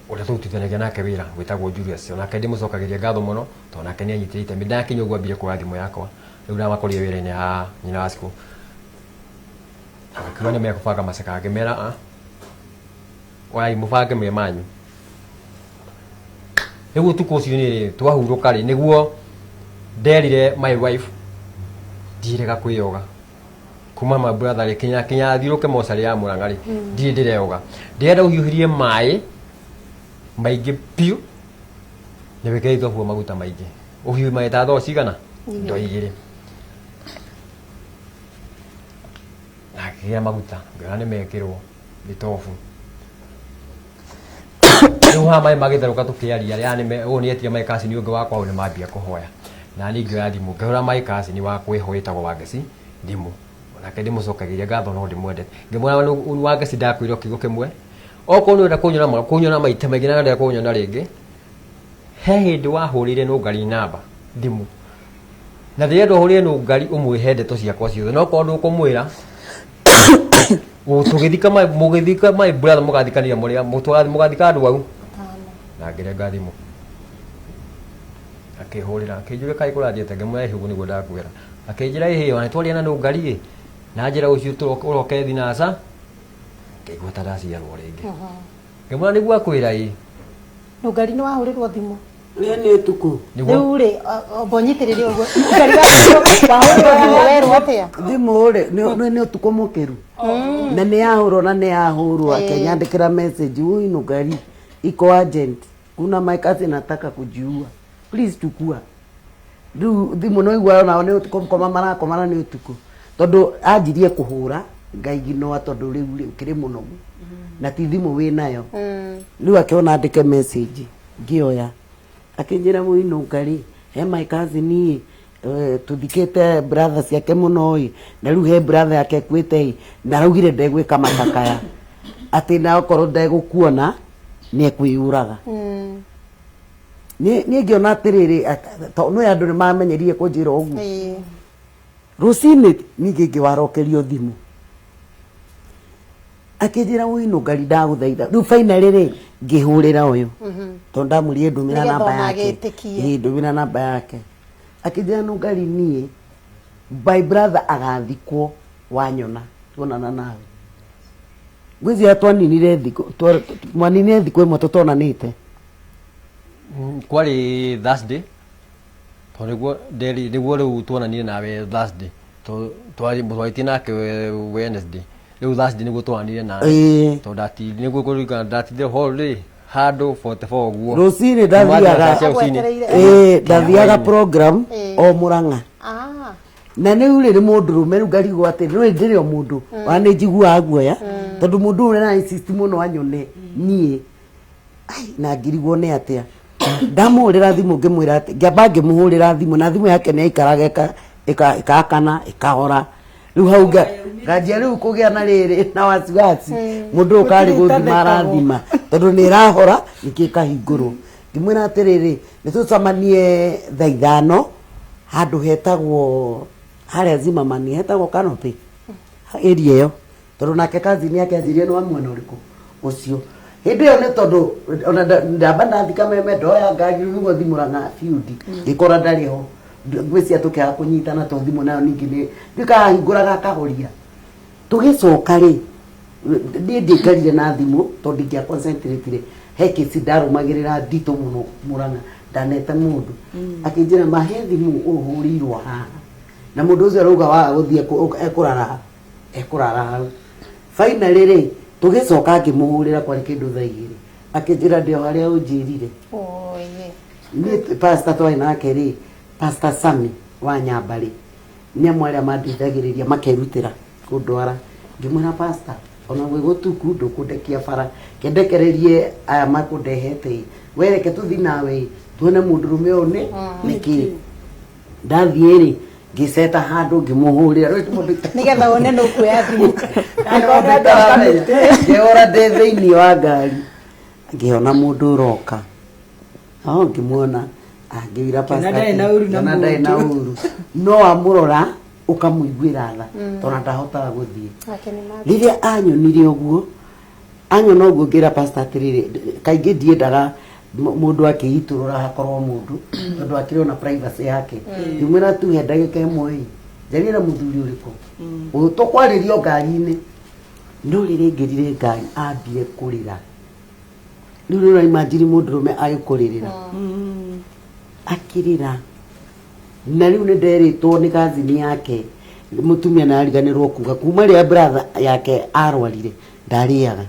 ũrĩa tũrutithanagia nake wĩra wĩtagwo Julius onake ndĩmũcokagĩria ngatho mũno tondũ nake nĩ anyitĩte itemi ndakinya ũguo ambire kuoya thimũ yakwa rĩu ndamakorire wĩra-inĩ ha nyina wa Cikũ akiuga nĩ mekũbanga macakaya ngĩmera a oyai mũbange mwĩ manyu rĩu ũtukũ ũcio nĩ twahurũka rĩ nĩguo nderire my wife Ndirega kwĩyoga kuma my brother rĩ kinya kinya thiũrũke mocarĩ ya Murang'a rĩ, ndirĩ ndĩreyoga. Ndĩrenda ũhiũhirie maĩ maingĩ piũ na wĩkĩre itobu maguta maingĩ, ũhiũ maĩ ta thoo cigana ndoo igĩrĩ, na ngĩgĩra maguta, ngĩona nĩ mekĩrwo gĩtobu. Rĩu haha maĩ magĩtherũka tũkĩaria rĩ, aya nĩme ũyũ nĩetire my cousin ũngĩ wakwa, hau nĩmambia kũhoya, na niĩ ngĩoya thimũ ngĩhũra my cousin wakwa ĩho ĩtagwo Wangeci thimũ, onake ndĩmũcokagĩria ngatho no ndĩmwendete. Ngĩmwĩra Wangeci, ndakwĩra kiugo kĩmwe, okorwo nĩũrenda kũnyona kũnyona maita maingĩ na ndenda kũnyona rĩngĩ, he hĩndĩ wahũrĩire Nũngari namba thimũ, na ndĩrenda ũhũrĩre Nũngari ũmwĩhe ndeto ciakwa ciothe, no korwo ndũkũmwĩra tũgĩthika my mũgĩthika my brother, mũgathikanĩria mũrĩa mũgathika andũ au. Na ngĩrenga thimũ, akĩhũrĩra akĩnjũria kaĩ kũrathiĩte, ngĩmwĩra ĩhĩ, ũguo nĩguo ndakwĩra. Akĩnjĩra ĩhĩ, ona nĩtwaria na Nũngari ĩ, na njĩra ũcio ũroke thinaca. Ngĩigua ta ndaciarwo rĩngĩ. Ngĩmwĩra nĩguo akwĩra ĩ. Nũngari, nĩ wahũrĩrwo thimũ? Ĩyo nĩ ũtukũ. Rĩu rĩ, mbonyitĩrĩre ũguo, Nũngari, wahũrĩrwo thimũ werwo atĩa? Thimũ rĩ, nĩ ũtukũ mũkĩru na nĩ yahũrwo na nĩ yahũrwo, akĩnyandĩkĩra message, "Huyu Nũngari iko urgent, kuna my cousin nataka kujiua, please chukua." Rĩu thimũ no igua onao nĩ ũtukũ koma marakoma, na nĩ ũtukũ tondũ anjirie kũhũra ngaiginoa, tondũ rĩu rĩ ũkĩrĩ mũnogu na ti thimũ wĩ nayo. Rĩu akĩona andĩke message, ngĩoya, akĩnjĩra, "Mũinũka rĩ, he my cousin ĩ, tũthikĩte brother ciake mũno ĩ, na rĩu he brother yake ekuĩte ĩ, na araugire ndegwĩka macakaya, atĩ na okorwo ndegũkuona nĩ ekwĩyũraga." Niĩ ngĩona atĩrĩrĩ, tondũ nĩ andũ nĩ mamenyerire kũnjĩra ũguo. Rũcinĩ ningĩ ngĩwarokerio thimũ, akĩnjĩra, "Ũinũngari, ndagũthaitha." Rĩu finally rĩ, ngĩhũrĩra ũyũ tondũ ndamũrire ndũmĩra Nĩgetha namba ona yake. agĩtĩkie. Ĩĩ, ndũmĩra namba yake. Akĩnjĩra, "Nũngari, niĩ my brother agathikwo wanyona tuonana nawe." Ngwĩciria twaninire thikũ mwaninire thikũ ĩmwe tũtonanĩte. Kwarĩ Thursday, tondũ nĩguo nderi nĩguo rĩu tuonanire nawe Thursday, tondũ twarĩtie nake Wednesday, rĩu Thursday nĩguo tuonanire nawe. Tondũ nĩguo kũririkana ndatindire hall rĩ handũ 44 ũguo. Rũcinĩ Kuma ndathiaga thinacara cia rũcinĩ. Agwetereire. Ĩĩ, ndathiaga Hwaĩ-inĩ. program o Mũrang'a. Na rĩu rĩ, nĩ mũndũrũme, rĩu ngarigwo atĩ rĩu ndĩrĩ o mũndũ ona nĩ njiguaga guoya, tondũ mũndũ ũyũ na insist mũno anyone niĩ. Ai, na ngirigwo nĩ atĩa. Ndamũhũrĩra thimũ, ngĩmwĩra atĩ ngĩamba ngĩmũhũrĩra thimũ, na thimũ yake nĩ yaikaraga ĩkakana ĩkahora. Rĩu hau nganjia rĩu kũgĩa na rĩrĩ na wasiwasi, mũndũ ũyũ karĩ gũthima arathima, tondũ nĩ ĩrahora ningĩ ĩkahingũrwo. Ngĩmwĩra atĩrĩrĩ, nĩ tũcemanie thaa 5 handũ hetagwo harĩa Zimmerman, hetagwo Canopy area ĩyo, tondũ nake cousin yake anjirie nĩ wa mwena ũrĩkũ ũcio. Hĩndĩ ĩyo nĩ tondũ ona ndamba ndathika meme, ndoya ngari rĩu nĩguo thimũraga biundi, ngĩkora ndarĩ ho. Ngwĩciria tũkĩaga kũnyitana to thimũ nayo ningĩ nĩ ndikahingũraga akahoria. Tũgĩcoka rĩ, niĩ ndiaikarire na thimũ tondũ ndingĩa concentrate he kesi ndarũmagĩrĩra nditũ mũno Mũrang'a. Ndanete mũndũ akĩnjĩra mahe thimũ ũhũrĩirwo haha, na mũndũ ũcio arauga waga gũthiĩ ekũrara ekũrara hau. Finally rĩ, tũgĩcoka ngĩmũhũrĩra kwarĩ kĩndũ thaa 2, akĩnjĩra, "Ndĩ o harĩa ũnjĩrire." Oye. Niĩ pastor twarĩ nake rĩ, Pastor Sami wa Nyambarĩ, nĩ amwe arĩa mandeithagĩrĩria makerutĩra kũndwara. Ngĩmwĩra, "Pastor, ona gwĩ gũtuku ndũkũndekia bara, kendekererie aya makũndehete ĩ, we reke tũthi nawe ĩ, tuone mũndũrũme ũyũ nĩ nĩkĩ." Ndathiĩ rĩ, ngĩceta handũ, ngĩmũhũrĩra rĩu mũndũ Nĩgetha wone nũ kuoya thimũ. Ngĩhũra ndĩ thĩinĩ wa ngari, ngĩona mũndũ ũroka. Oh, ngĩmuona, ngĩwĩra pastor ndarĩ na ũru na ngĩona ndarĩ na mũndũ. ũru, no amũrora ũkamũiguĩra tha, tondũ ndahotaga gũthiĩ. Nake nĩ ma- Rĩrĩa anyonire ũguo, anyona ũguo, ngĩra pastor atĩrĩrĩ, kaingĩ ndiendaga mũndũ akĩitũrũra hakorwo mũndũ, tondũ akĩrĩ ona privacy yake. Ngĩmwĩra, "Tuhe ndagĩka ĩmwe ĩ, njarie na mũthuri ũrĩkũ ũyũ tũkwarĩrio ngari-inĩ." No rĩrĩa aingĩrire ngari, ambire kũrĩra. Rĩu nĩ ũraimagine mũndũrũme agĩkũrĩrĩra, akĩrĩra. Na rĩu nĩ nderĩtwo nĩ kazini yake mutumia na ariganĩrwo kuga kuma rĩrĩa brother yake arwarire ndarĩaga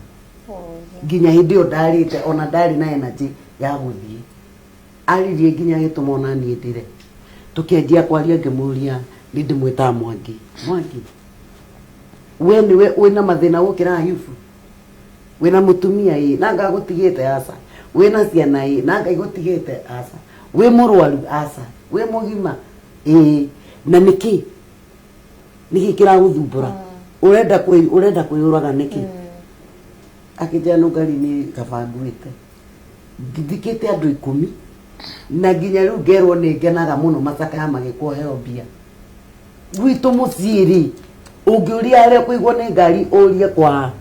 nginya hĩndĩ ĩyo ndarĩte ona ndarĩ na energy ya gũthiĩ aririe nginya gĩtũma ona niĩ ndĩre tũkĩanjia kwaria ngĩmũria nĩ ndĩmwĩtaga Mwangi Mwangi we nĩwe wĩna mathĩna gũkĩra Ayubu wĩna mũtumia ĩ na ngagũtigĩte aca wĩna ciana ĩ na ngaigũtigĩte aca wĩ mũrwaru aca wĩ mũgima ĩ na nĩkĩ nĩkĩ kĩragũthumbũra urenda urenda kwĩyũraga nĩkĩ akĩnjĩra nũngari nĩ kaba nguĩte thikĩte andũ 10 na nginya rĩu ngerwo nĩ ngenaga mũno macakaya magĩkwo heo mbia gwitũ mũciĩ rĩ ũngĩũria harĩa kũigwo nĩ ngari ũrie kwa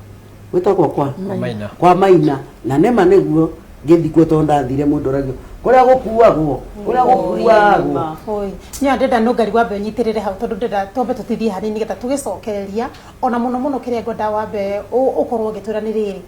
gwĩtagwo kwa Maina. Kwa Maina na nĩma nĩguo ngĩthikwo tondũ ndathire mũndũ ũragio kũrĩa gũkuagwo kũrĩa gũkuagwo Oi, nya ndenda nũngari wambe ũnyitĩrĩre hau tondũ ndenda twambe tũtithie hanini nĩgetha tũgĩcokereria ona mũno mũno kĩrĩa ngwenda wambe ũkorwo ũgĩtwĩra nĩ rĩrĩ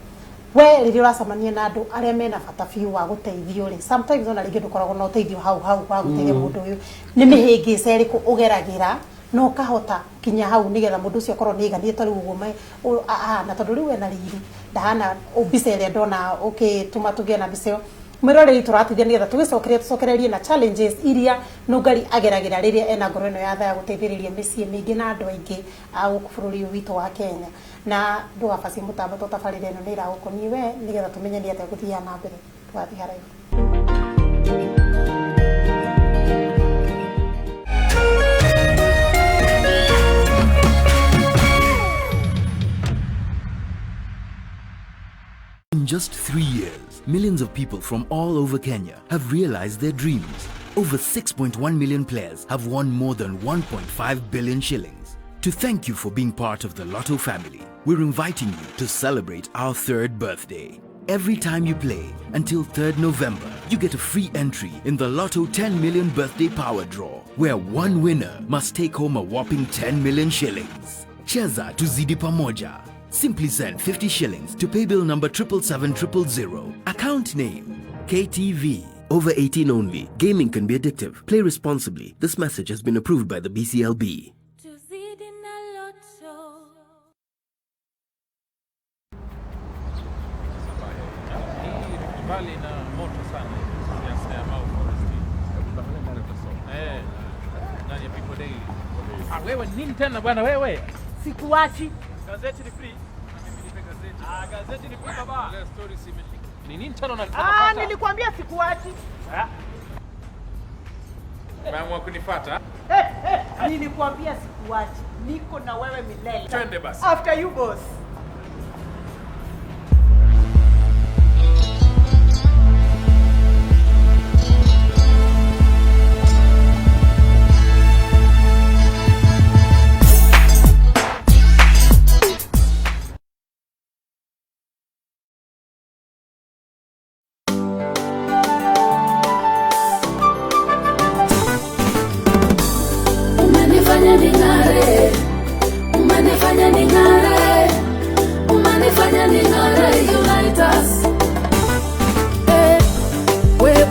we rĩrĩa ũracemania na andũ arĩa mena bata biũ wa gũteithio rĩ sometimes ona rĩngĩ ndũkoragwo na ũteithio hau hau wa gũteithia mũndũ ũyũ nĩ mĩhĩngĩca ĩrĩkũ ũgeragĩra na ũkahota kinya hau nĩgetha mũndũ ũcio akorwo nĩ aiganĩte ta rĩu ũguo ahana tondũ rĩu ena riri ndahana mbica ĩrĩa ndona ũkĩtũma tũgĩe na mbica ĩyo mwĩroreri tũratithia nĩgetha tũgĩcokerie tũcokererie na challenges iria nũngari ageragĩra rĩrĩa ena ngoro ĩno ya tha ya gũteithĩrĩria mĩciĩ mĩingĩ na andũ aingĩ a gũkũ bũrũri ũyũ witũ wa Kenya na ndũgabacie mũtambo to tabarĩra ĩno nĩ ĩragũkoniĩ we nĩgetha tũmenye nĩ atĩa gũthiaga na mbere tũgathiĩ haraihu. In just 3 years, millions of people from all over Kenya have realized their dreams. Over 6.1 million players have won more than 1.5 billion shillings. To thank you for being part of the Lotto family, we're inviting you to celebrate our 3rd birthday. Every time you play, until 3rd November, you get a free entry in the Lotto 10 million birthday power draw, where one winner must take home a whopping 10 million shillings. Cheza tuzidi pamoja. Simply send 50 shillings to paybill number 777 000. Account name, KTV. Over 18 only. Gaming can be addictive. Play responsibly. This message has been approved by the BCLB. Wewe nini tena bwana wewe? Sikuachi. Gazeti ni free. Na mimi nipe gazeti. Ah, gazeti ni free baba. Leo stories imeshika. Ni nini tena unanifuata? Ah, nilikwambia sikuachi. Ah. Umeamua kunifuata? Nilikwambia sikuachi. Niko na wewe milele. Twende basi. After you boss.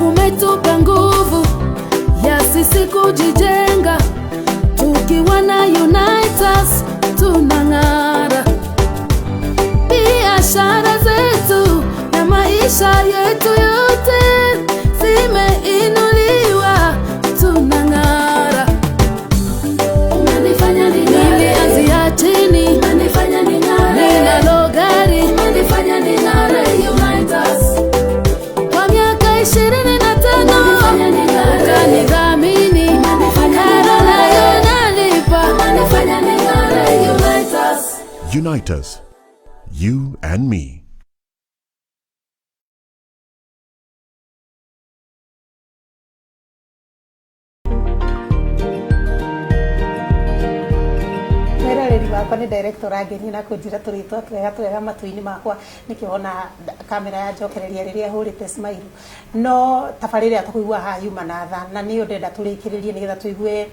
Umetupa nguvu ya sisi kujijenga, tukiwa na Unitas tunang'ara. Biashara zetu na maisha yetu yote zimeinuliwa, tunang'ara. Umenifanya ning'are, nilianzia chini, umenifanya ning'are, ninalo gari, umenifanya ning'are, Unitas. Kwa miaka 25 ukanidhamini, karo nayo nalipa, umenifanya ning'are, Unitas. Unite us, you and me. Mwĩroreri wakwa nĩ director angenie na kũnjĩra tũrĩtwa twega twega matũ-inĩ makwa nĩkĩo kamera ya njokereria rĩrĩa hũrĩte smile no tabarĩra ĩrĩa tũkũigua haha yuma na tha na nĩyo ndĩrenda tũrĩkĩrĩrie nĩgetha tũigue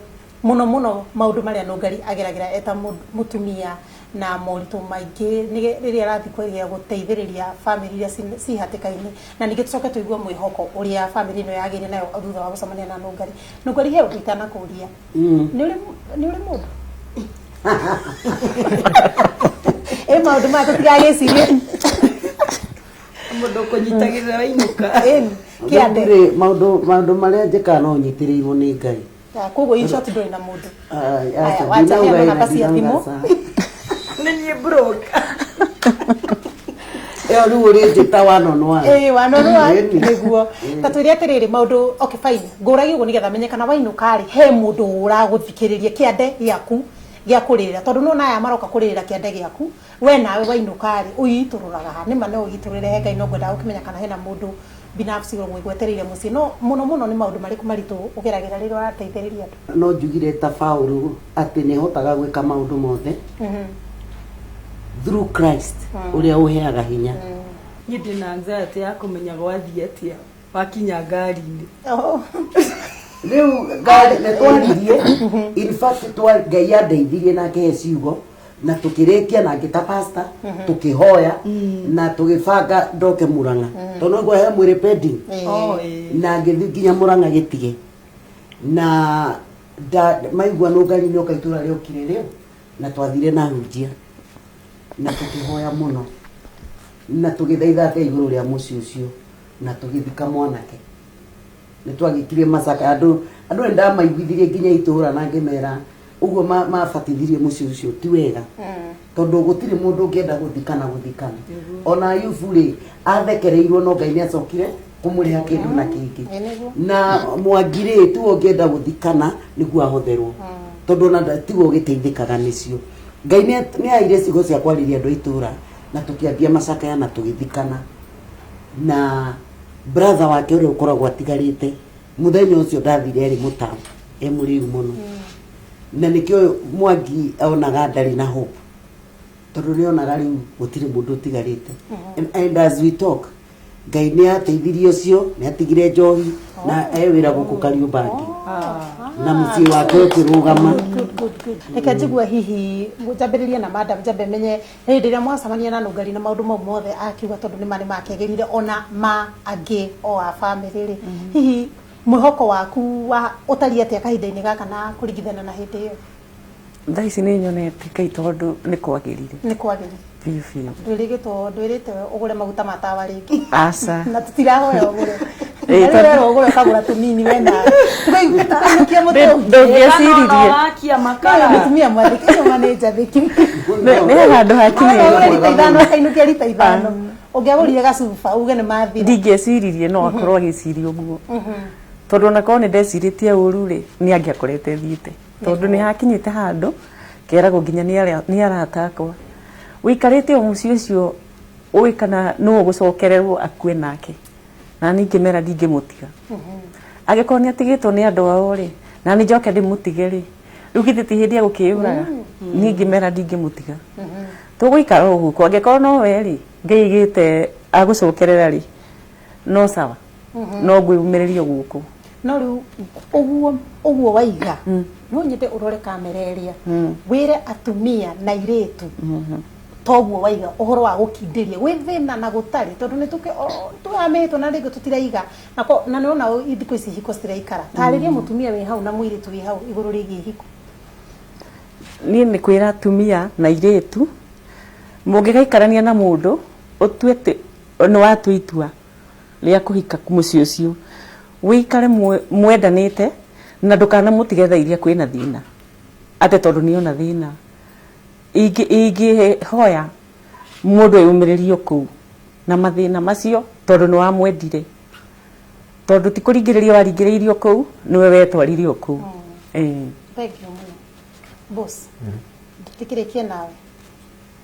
Muno muno maundu maria Nũngari ageragĩra eta mutumia na moritũ maingĩ rĩrĩa arathiĩ kweria gũteithĩrĩria famĩlĩ iria ci hatĩka-inĩ, na ningĩ tũcoke tũigue mwĩhoko ũrĩa famĩlĩ ĩno yagĩire nayo thutha wa gũcemania na Nũngari. Nũngari, he ũndũ itanakũria. Nĩ ũrĩ mũndũ ĩ maũndũ maya tũtigagĩcirie. Mũndũ ũkũnyitagĩrĩra wainũka. Ĩni, kĩande. Rĩ, maũndũ marĩa njĩkaga no nyitĩrĩirwo nĩ Ngai. Koguo in short ndũrĩ na mũndũ. Aya, Aya, aca, wacha ndinauga heana ĩna, namba cia ndinauga thimũ. aca. Nĩ niĩ broke. Ĩyo rĩu ũrĩnjĩta one on one. Ĩĩ, one on one. Ĩni. Nĩguo ta twĩre atĩrĩrĩ, maũndũ, okay fine, ngũragia ũguo nĩgetha menye kana wainũka rĩ, he mũndũ ũragũthikĩrĩria kĩande gĩaku gĩa kũrĩrĩra, tondũ nĩwona aya maroka kũrĩrĩra kĩande gĩaku, we nawe wainũka rĩ, ũitũrũraga ha? Nĩma no ũitũrũre he Ngai, no ngwendaga gũkĩmenya kana hena mũndũ binafsi ũgwĩgwetereire mũciĩ. No mũno mũno nĩ maũndũ marĩkũ maritũ ũgeragĩra rĩrĩa ũrateithĩrĩria andũ? No njugire ta Paũlũ atĩ nĩ hotaga gwĩka maũndũ mothe through Christ ũrĩa ũheaga hinya. Niĩ ndĩna anxiety ya kũmenya gwathiĩ atĩa wakinya ngari-inĩ. Oh. Rĩu ngari nĩ twaririe, in fact Ngai andeithirie na akĩhe ciugo na tũkĩrĩkia na ngĩta pastor, tũkĩhoya na tũgĩbanga ndoke Murang'a, tondũ no he mwĩrĩ pending. Oh, ĩĩ. Na ngĩthiĩ nginya Murang'a gĩtige na maigua Nũngari nĩoka itũra rĩokire rĩu, na twathire na hunjia na tũkĩhoya mũno na tũgĩthaitha Ngai igũrũ rĩa mũciĩ ũcio na tũgĩthika mwanake. Nĩ twagĩkirie macaka, andũ nĩ ndamaiguithirie nginya itũra na ngĩmera ũguo mabatithirie mũciĩ ũcio ti wega, tondũ gũtirĩ mũndũ ũngĩenda gũthikana gũthikana. Ona Ayubu rĩ, athekereirwo, no Ngai nĩ acokire kũmũrĩha kĩndũ na kĩngĩ. Ĩ nĩguo. Na Mwangi rĩ, tiwe ũngĩenda gũthikana nĩguo ahotherwo, tondũ ona tiwe ũgĩteithĩkaga nĩcio. Ngai nĩ aheire ciugo cia kwarĩria andũ a itũra na tũkĩambia macakaya na tũgĩthikana, na brother wake ũrĩa ũkoragwo atigarĩte, mũthenya ũcio ndathire arĩ mũtamu, e mũrĩu mũno, na nĩkĩo Mwangi onaga ndarĩ na hope, tondũ nĩ onaga rĩu gũtirĩ mũndũ ũtigarĩte. And as we talk, Ngai nĩ ateithirie ũcio, nĩ atigire njohi na e wĩra gũkũ Kariũmbangi na mũciĩ wake ũkĩrũgama. Good, good, good. Reke njigue hihi njambĩrĩrie na madam, njambe menye hĩndĩ ĩrĩa mwacemania na Nũngari na maũndũ mau mothe akiuga, tondũ nĩ ma nĩ makĩagĩrire ona ma angĩ o a famĩlĩ rĩ, hihi mwĩhoko waku wa ũtariĩ atĩa kahinda-inĩ gaka na kũringithana na hĩndĩ ĩyo? Thaa ici nĩ nyonete Ngai, tondũ nĩ kwagĩrire. Nĩ kwagĩrire. Biũ biũ. Ndwĩrĩgĩtwo, ndwĩrĩte ũgũre maguta ma tawa rĩngĩ? Aca. Na tũtirahoya ũgũre. Ĩĩ, Na rĩu werwo ũgũre ũkagũra tũnini we nawe, tũkainũkia mũtũngi. Ndũngĩeciririe. Wakia makara. Mũtumia mwathĩki ũcio ma nĩ njathĩki. Nĩ handũ hakinyĩire. Agũre rita 5 akainũkia rita 5, ũngĩagũrire gacuba uge nĩ mathira. Ndingĩeciririe no akorwo agĩciria ũguo, tondũ ona korwo nĩ ndecirĩtie ũru rĩ, nĩ angĩakorete thiĩte, tondũ nĩ hakinyĩte handũ keragwo nginya nĩ arata akwa, ũikarĩte o mũciĩ ũcio ũĩ kana nũ ũgũcokererwo akue nake, na niĩ ngĩmera ndingĩmũtiga. Angĩkorwo nĩ atigĩtwo nĩ andũ ao rĩ, na nĩ njoke ndĩmũtige rĩ, rĩu githĩ ti hĩndĩ ya gũkĩyũraga? Niĩ ngĩmera ndingĩmũtiga, tũgũikara o gũkũ. Angĩkorwo no we rĩ, Ngai aigĩte agũcokerera rĩ, no sawa, no ngwĩyumĩrĩria gũkũ. No rĩu ũguo ũguo waiga, no nyende ũrore kamera ĩrĩa, wĩre atumia na airĩtu toguo waiga ũhoro wa gũkindĩria gwĩ thĩna na gũtarĩ, tondũ nĩ tũramĩtwo na rĩngĩ tũtiraiga na nĩwona thikũ ici hiko citiraikara. Tarĩria mũtumia wĩ hau na mũirĩtu wĩ hau igũrũ rĩgiĩ hiko. Niĩ nĩ kwĩra atumia na airĩtu, mũngĩgaikarania na mũndũ, ũtue atĩ nĩ watua itua rĩa kũhika mũciĩ ũcio, wĩikare mwendanĩte na ndũkanamũtige thaa iria kwĩna thĩna, atĩ tondũ nĩona thĩna. Ingĩhoya mũndũ eyũmĩrĩrie kũu na mathĩna macio, tondũ nĩ wamwendire, tondũ ti kũringĩrĩrio waringĩrĩirio kũu, nĩwe wetwarire o kũu. Ĩĩ. Thank you mũno, boss. Ndĩkĩrĩkie nawe.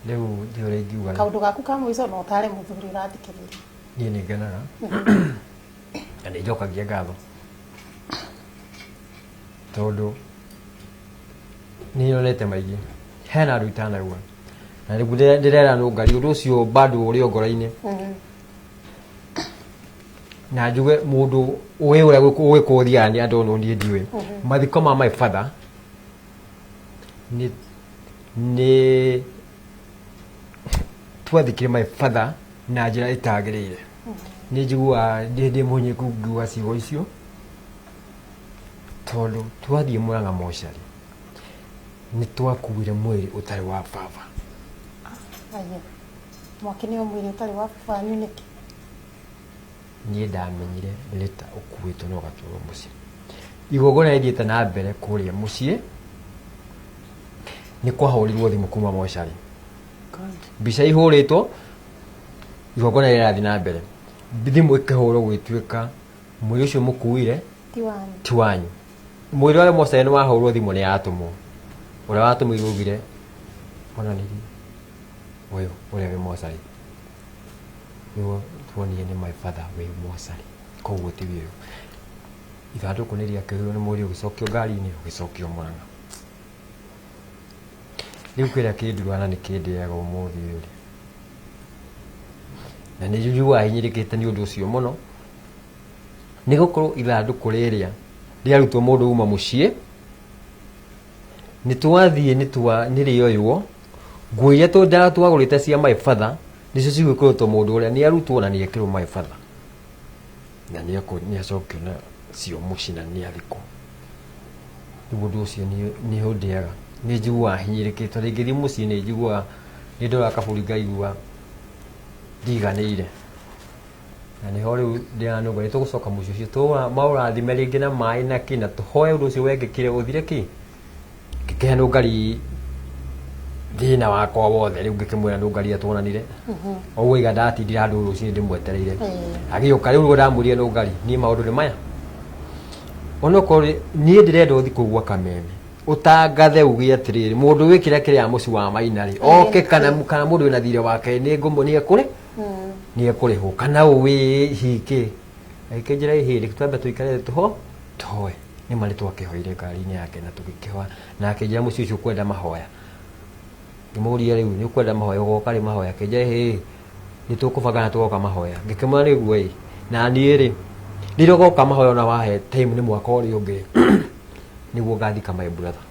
Rĩu ndiũ ũrĩa ingiuga. Kaũndũ gaku ka mũico, no ũtare mũthuri ũrathikĩrĩria. Niĩ nĩ ngenaga na nĩ njokagia ngatho, tondũ nĩ nyonete maingĩ hena andũ itanaigua, na rĩu ndĩrera Nũngari ũndũ ũcio bado ũrĩ o ngoro-inĩ, na njuge mũndũ ũĩ ũrĩa ũgĩkwo ũthiaga nĩ andũ, no niĩ ndiũĩ. Mathiko ma my father Nĩ twathikire my father na njĩra ĩtagĩrĩire. Nĩ njiguaga ndĩ mũhinyĩrĩku ngiuga ciugo icio, tondũ twathiĩ Murang'a mocarĩ nĩ twakuire mwĩrĩ ũtarĩ wa baba. Aya. Mwaki nĩ mwĩrĩ ũtarĩ wa baba wanyu nĩkĩ? Niĩ ndamenyire later ũkuĩtwo na ũgatwarwo mũciĩ. Igongona rĩthiĩte na mbere kũrĩa mũciĩ, nĩ kwahũrirwo thimũ kuma mocarĩ, mbica ihũrĩtwo, igongona rĩrathiĩ na mbere, thimũ ĩkĩhũrwo gũgĩtuĩka mwĩrĩ ũcio mũkuire Ti wanyu. Ti wanyu. Mwĩrĩ wa mocarĩ nĩ wahũrwo thimũ, nĩ yatũmwo, ũrĩa watũmĩirwo augire onanirie ũyũ ũrĩa wĩ mocarĩ nĩguo tuonire nĩ my father wĩ mocarĩ, koguo ti ũyũ. Ithandũkũ nĩ rĩakĩohirwo nĩ mwĩrĩ, ũgĩcokio ngari-inĩ, ũgĩcokio Murang'a. Rĩu kĩrĩa kĩnduaga na nĩ kĩndĩaga ũmũthĩ ũyũ rĩ, na nĩ njiguaga hinyĩrĩkĩte nĩ ũndũ ũcio mũno, nĩ gũkorwo ithandũkũ rĩrĩa rĩarutwo mũndũ uma mũciĩ, nĩ twathiĩ nĩ rĩoywo nguo iria twagũrĩte cia my father nĩcio cigwĩkĩrĩtwo mũndũ ũrĩa nĩ arutwo na nĩ ekĩrwo my father na nĩ acokio na cio mũciĩ na nĩ athikwo. Rĩu ũndũ ũcio nĩ ũndĩaga, nĩ njiguaga hinyĩrĩkĩte. Rĩngĩ thiĩ mũciĩ nĩ njiguaga nĩ ndoraga kaburi ngaigua ndiganĩire, na nĩho rĩu ndĩranũnga nĩ tũgũcoka mũciĩ ũcio maũrathime rĩngĩ na maĩ na kĩ, na tũhoe ũndũ ũcio wekĩkire ũthire kĩ. Ngĩkĩhe Nũngari thĩna wakwa wothe. Rĩu ngĩkĩmwĩra Nũngari atuonanire ũguo iga ndatindire handũ rũcinĩ ndĩmwetereire agĩũka. Rĩu nĩguo ndamwĩrire, Nũngari, niĩ maũndũ nĩ maya, onokorwo niĩ ndĩrenda ũthiĩ kũu gwa Kameme ũtangathe uge atĩrĩrĩ, mũndũ wĩkĩra kĩrĩa mũciĩ wa Maina rĩ oke, kana mũndũ wĩna thirĩ wake nĩ ngũmũ nĩ ekũrĩ nĩ ekũrĩhwo kana ũĩ hikĩ. Agĩkĩnjĩra, ĩhĩ, reke twambe tũikare tũhoe. Nĩ ma nĩ twakĩhoire ngari-inĩ yake na tũgĩkĩhoa, na akĩnjĩra mũciĩ ũcio ũkwenda mahoya. Ngĩmũria, rĩu nĩ ũkwenda mahoya, ũgoka rĩ mahoya? Akĩnjĩra, ĩhĩ, nĩ tũkũbanga na tũgoka mahoya. Ngĩkĩmwĩra nĩguo ĩ, na niĩ rĩ, rĩrĩa ũgoka mahoya ona wahe time nĩ mwaka ũrĩa ũngĩ nĩguo ngathika my brother.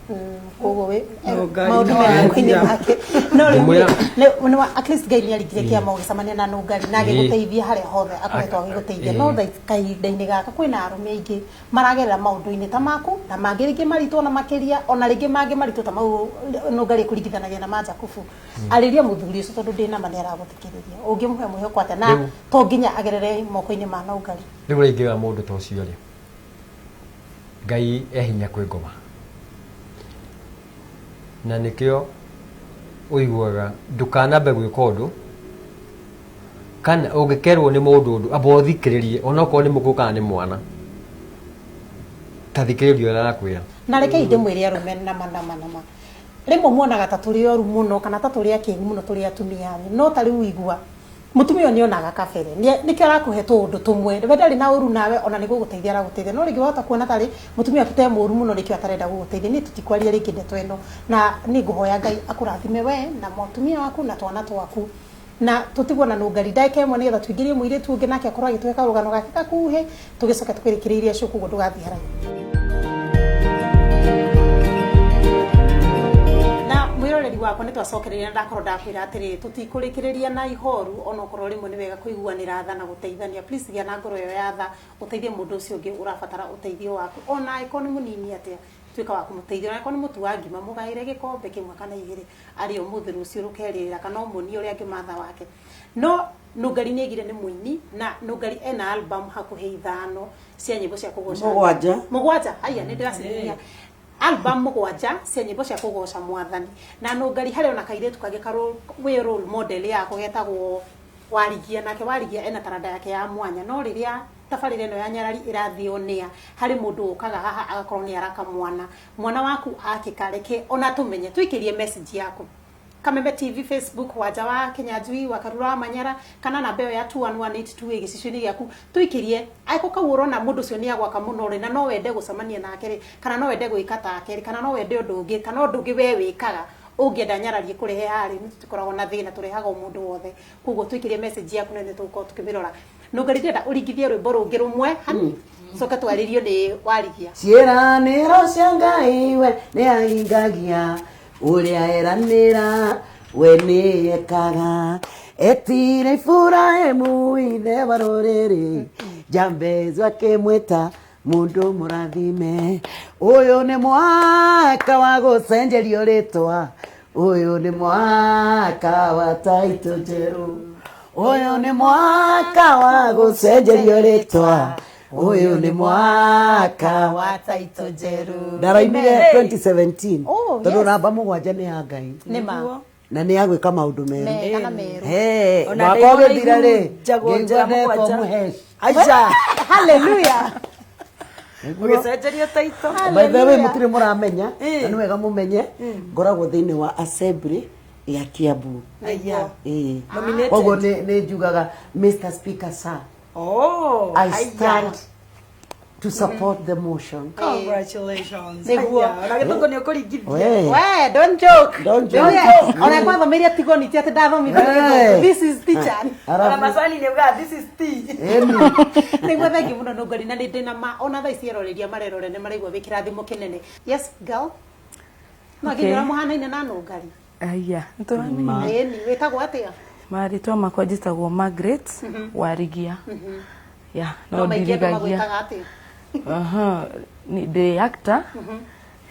Koguo we Nũngari maũndũ no me moko-inĩ athira. make, no rĩu Ngĩmwĩra- at least Ngai nĩ aringire kĩama ũgĩcemania na Nũngari na agĩgũteithia harĩa hothe akoretwo agĩgũteithia. No thaa kahinda-inĩ gaka kwĩna arũme aingĩ maragerera maũndũ-inĩ ta maku na mangĩ rĩngĩ maritũ ona makĩria, ona rĩngĩ mangĩ maritũ ta mau Nũngari kũringithanagia na ma Jakubu. Arĩria mũthuri ũcio, tondũ ndĩ nama nĩ aragũthikĩrĩria. Ũngĩmũhe mwĩhoko atĩa na to nginya agerere moko-inĩ ma Nũngari? Rĩu ũrĩa ingĩra mũndũ ta ũcio rĩ, Ngai e hinya kwĩ ngoma, na nĩkĩo ũiguaga ndũkanambe gwĩka ũndũ kana ũngĩkerwo nĩ mũndũ ũndũ, amba ũthikĩrĩrie, onokorwo nĩ mũkũrũ kana nĩ mwana, ta thikĩrĩria ũrĩa arakwĩra. Na rekei ndĩmwĩre arũme, nama nama nama, rĩmwe muonaga ta tũrĩ oru mũno kana ta tũrĩ akĩgu mũno tũrĩ atumia anyu, no ta rĩu igua mũtumia ũyũ nĩonaga kabere. Nĩkĩo arakũhe tũũndũ tũmwe. We ndarĩ na ũru nawe, ona nĩ gũgũteithia aragũteithia, no rĩngĩ wahota kuona tarĩ mũtumia waku te mũru mũno, nĩkĩo atarenda gũgũteithia. Niĩ tũtikwaria rĩngĩ ndeto ĩno, na niĩ ngũhoya Ngai akũrathime we na mũtumia waku na twana twaku, na tũtigwo na Nũngari ndagĩka ĩmwe nĩgetha tũingĩrie mũirĩtu ũngĩ nake akorwo agĩtũhe karũgano gake gakuhĩ, tũgĩcoke tũkĩrĩkĩrĩirie acio. Koguo ndũgathiĩ haraihu. Na mwĩroreri wakwa, nĩ twacokereria na ndakorwo ndakwĩra atĩrĩrĩ, tũtikũrĩkĩrĩria na ihoru, onokorwo rĩmwe nĩ wega kũiguanĩra tha na gũteithania. Please gĩa na ngoro ĩyo ya tha, ũteithie mũndũ ũcio ũngĩ ũrabatara ũteithio waku, ona angĩkorwo nĩ mũnini atĩa, tuĩka wa kũmũteithia. Ona angĩkorwo nĩ mũtu wa ngima, mũgaĩre gĩkombe kĩmwe kana igĩrĩ arĩ ũmũthĩ, rũciũ rũkerĩrĩra, kana ũmuonie ũrĩa angĩmatha wake. No Nũngari nĩ aigire nĩ mũini, na Nũngari ena album hakuhĩ ithano cia nyĩmbo cia kũgoca. 7. 7, haya, nĩ ndĩracirĩria album 7 cia nyĩmbo cia kũgoca Mwathani. Na Nũngari harĩ ona kairĩtu kangĩ karũ wĩ role model yako getagwo Warigia. Nake Warigia ena taranda yake ya mwanya, no rĩrĩa tabarĩra ĩno ya Nyarari ĩrathiĩ on air, harĩ mũndũ ũkaga haha agakorwo nĩ araka mwana. Mwana waku akĩka, reke ona tũmenye, tũikĩrie message yaku Kameme TV Facebook, Wanja wa Kinyanjui wa Karura wa Manyara, kana namba ĩyo ya 21182 gĩcicio-inĩ gĩaku, tũikĩrie angĩkorwo kau ũrona mũndũ ũcio nĩ agwaka mũno rĩ, na no wende gũcemania nake rĩ, kana no wende gwĩka take rĩ, kana no wende ũndũ ũngĩ, kana ũndũ ũngĩ we wĩkaga ũngĩenda Nyarari kũrehe harĩ nĩ tũtikoragwo na thĩna, tũrehaga o mũndũ wothe. Koguo tũikĩrie message yaku na nĩ tũgũkorwo tũkĩmĩrora. Nũngari, ndĩrenda ũringithie rwĩmbo rũngĩ rũmwe hani, coke twarĩrio nĩ Warigia. Ciĩranĩro cia Ngai we nĩ ahingagia. Ũrĩa eranĩra we nĩekaga. Etire Iburahĩmu ithe wa rũrĩrĩ, Jabezu akĩmwĩta mũndũ mũrathime. Ũyũ nĩ mwaka wa gũcenjerio rĩtwa, ũyũ nĩ mwaka wa taitũ njerũ, ũyũ nĩ mwaka wa gũcenjerio rĩtwa, ũyũ nĩ mwaka wa taitũ njerũ. Ndaraimire 2017. Oh, Tondũ yes. namba 7 nĩ ya Ngai Nĩ ma. na nĩ ya gwĩka maũndũ meru. Mega na meru. Hey, Ona mwaka ndaigua ũgĩthira rĩ, ihurunjagwo njĩra ngĩigua ndetwo mũgwanja. mũheshi. Aca. Hallelujah. Ũgĩcenjerio taito. By the way, mũtirĩ mũramenya, na nĩ wega mũmenye, ngoragwo thĩinĩ wa assembly ya Kiambu. Aya. Ĩĩ. Nominated. Koguo nĩ njugaga Mr. Speaker sir, Oh. I aya. stand to support the motion. Congratulations. Nĩguo. Aya, ona gĩthũngũ nĩ ũkũringithia. We. We, don't joke. Don't joke. Yeah. Ona kwathomeire tigoni ti atĩ ndathomithia Hey. gĩthũngũ. This is teacher. Ona Arabu. macani nĩ ugaga this is tea. Ĩni. Nĩguo thengi mũno nũngari na nĩ ndĩ na ma ona thaa ici eroreria marerore nĩ maraigua wĩ kĩrathimo kĩnene. Yes, girl. No Okay. nginya ũramũhanaine na nũngari. Aya, nĩtũramenyana. Ĩni, wĩtagwo atĩa? Marĩtwa makwa njĩtagwo Margaret Warigia. Ya, No no maingĩ andũ ndirigagia. magwĩtaga atĩa? Aha, ni ndĩ actor.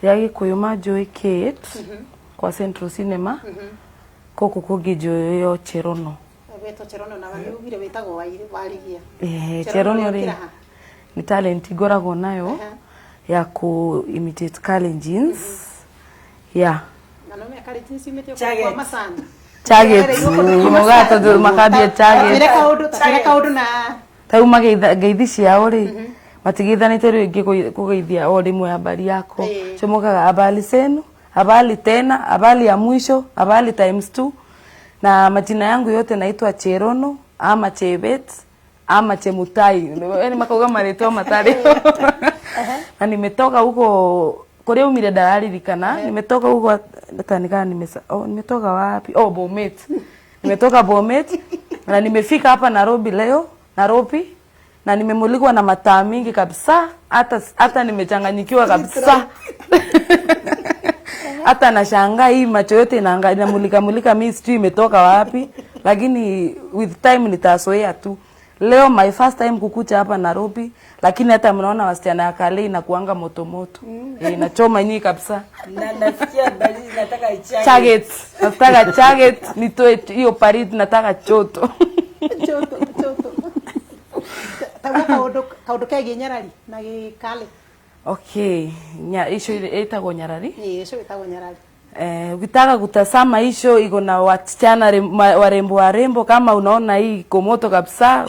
Rĩa Gĩkũyũ manjũĩ Kate kwa Central Cinema. Gũkũ kũngĩ njũĩo Cherono. Wĩtwo Cherono na nĩ ugire wĩtagwo Warigia. Eh, Cherono Cherono rĩ yokĩra ha? nĩ talent ngoragwo nayo ya ku imitate Kalenjins. Yeah. Na no meka Kalenjins ciumĩte Target. kwa Masani. Target. Maugaga tondũ makambia target. Tatwĩre kaũndũ, tatwĩre kaũndũ na Tarĩu mageitha ngeithi ciao rĩ matigeithanĩte rĩu ingĩ kũgeithia o rĩmwe habari yako Ĩĩ. cio mokaga habari zenu, habari tena, habari ya mwisho, habari times two. Na majina yangu yote naitwa Cherono ama Chebet ama Chemutai, yani makauga marĩtwa matarĩ. Na nimetoka huko kuria umire ndararirikana, nimetoka huko hata nimesa, oh, nimetoka wapi? Oh, Bomet. Nimetoka Bomet na nimefika hapa Nairobi leo, Nairobi, na nimemulikwa na mataa mingi kabisa, hata nimechanganyikiwa kabisa. Hata nashangaa hii macho yote inamulika mulika, mimi sijui imetoka wapi, lakini with time nitazoea tu. Leo my first time kukuja hapa Nairobi, lakini hata mnaona wasichana ya kale inakuanga moto moto. Inachoma nyinyi kabisa. Na nasikia baridi nataka ichai. Target. Nataka target nitoe hiyo paridi, nataka choto. Choto, choto. Tauga kaũndũ kaũndũ kegiĩ nyarari na gĩkale. Okay, nya icio ĩtagwo nyarari. Ĩĩ, icio ĩtagwo nyarari. Ukitaka kutazama hicho iko na wasichana warembo warembo, kama unaona hii iko moto kabisa.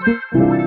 Thank you.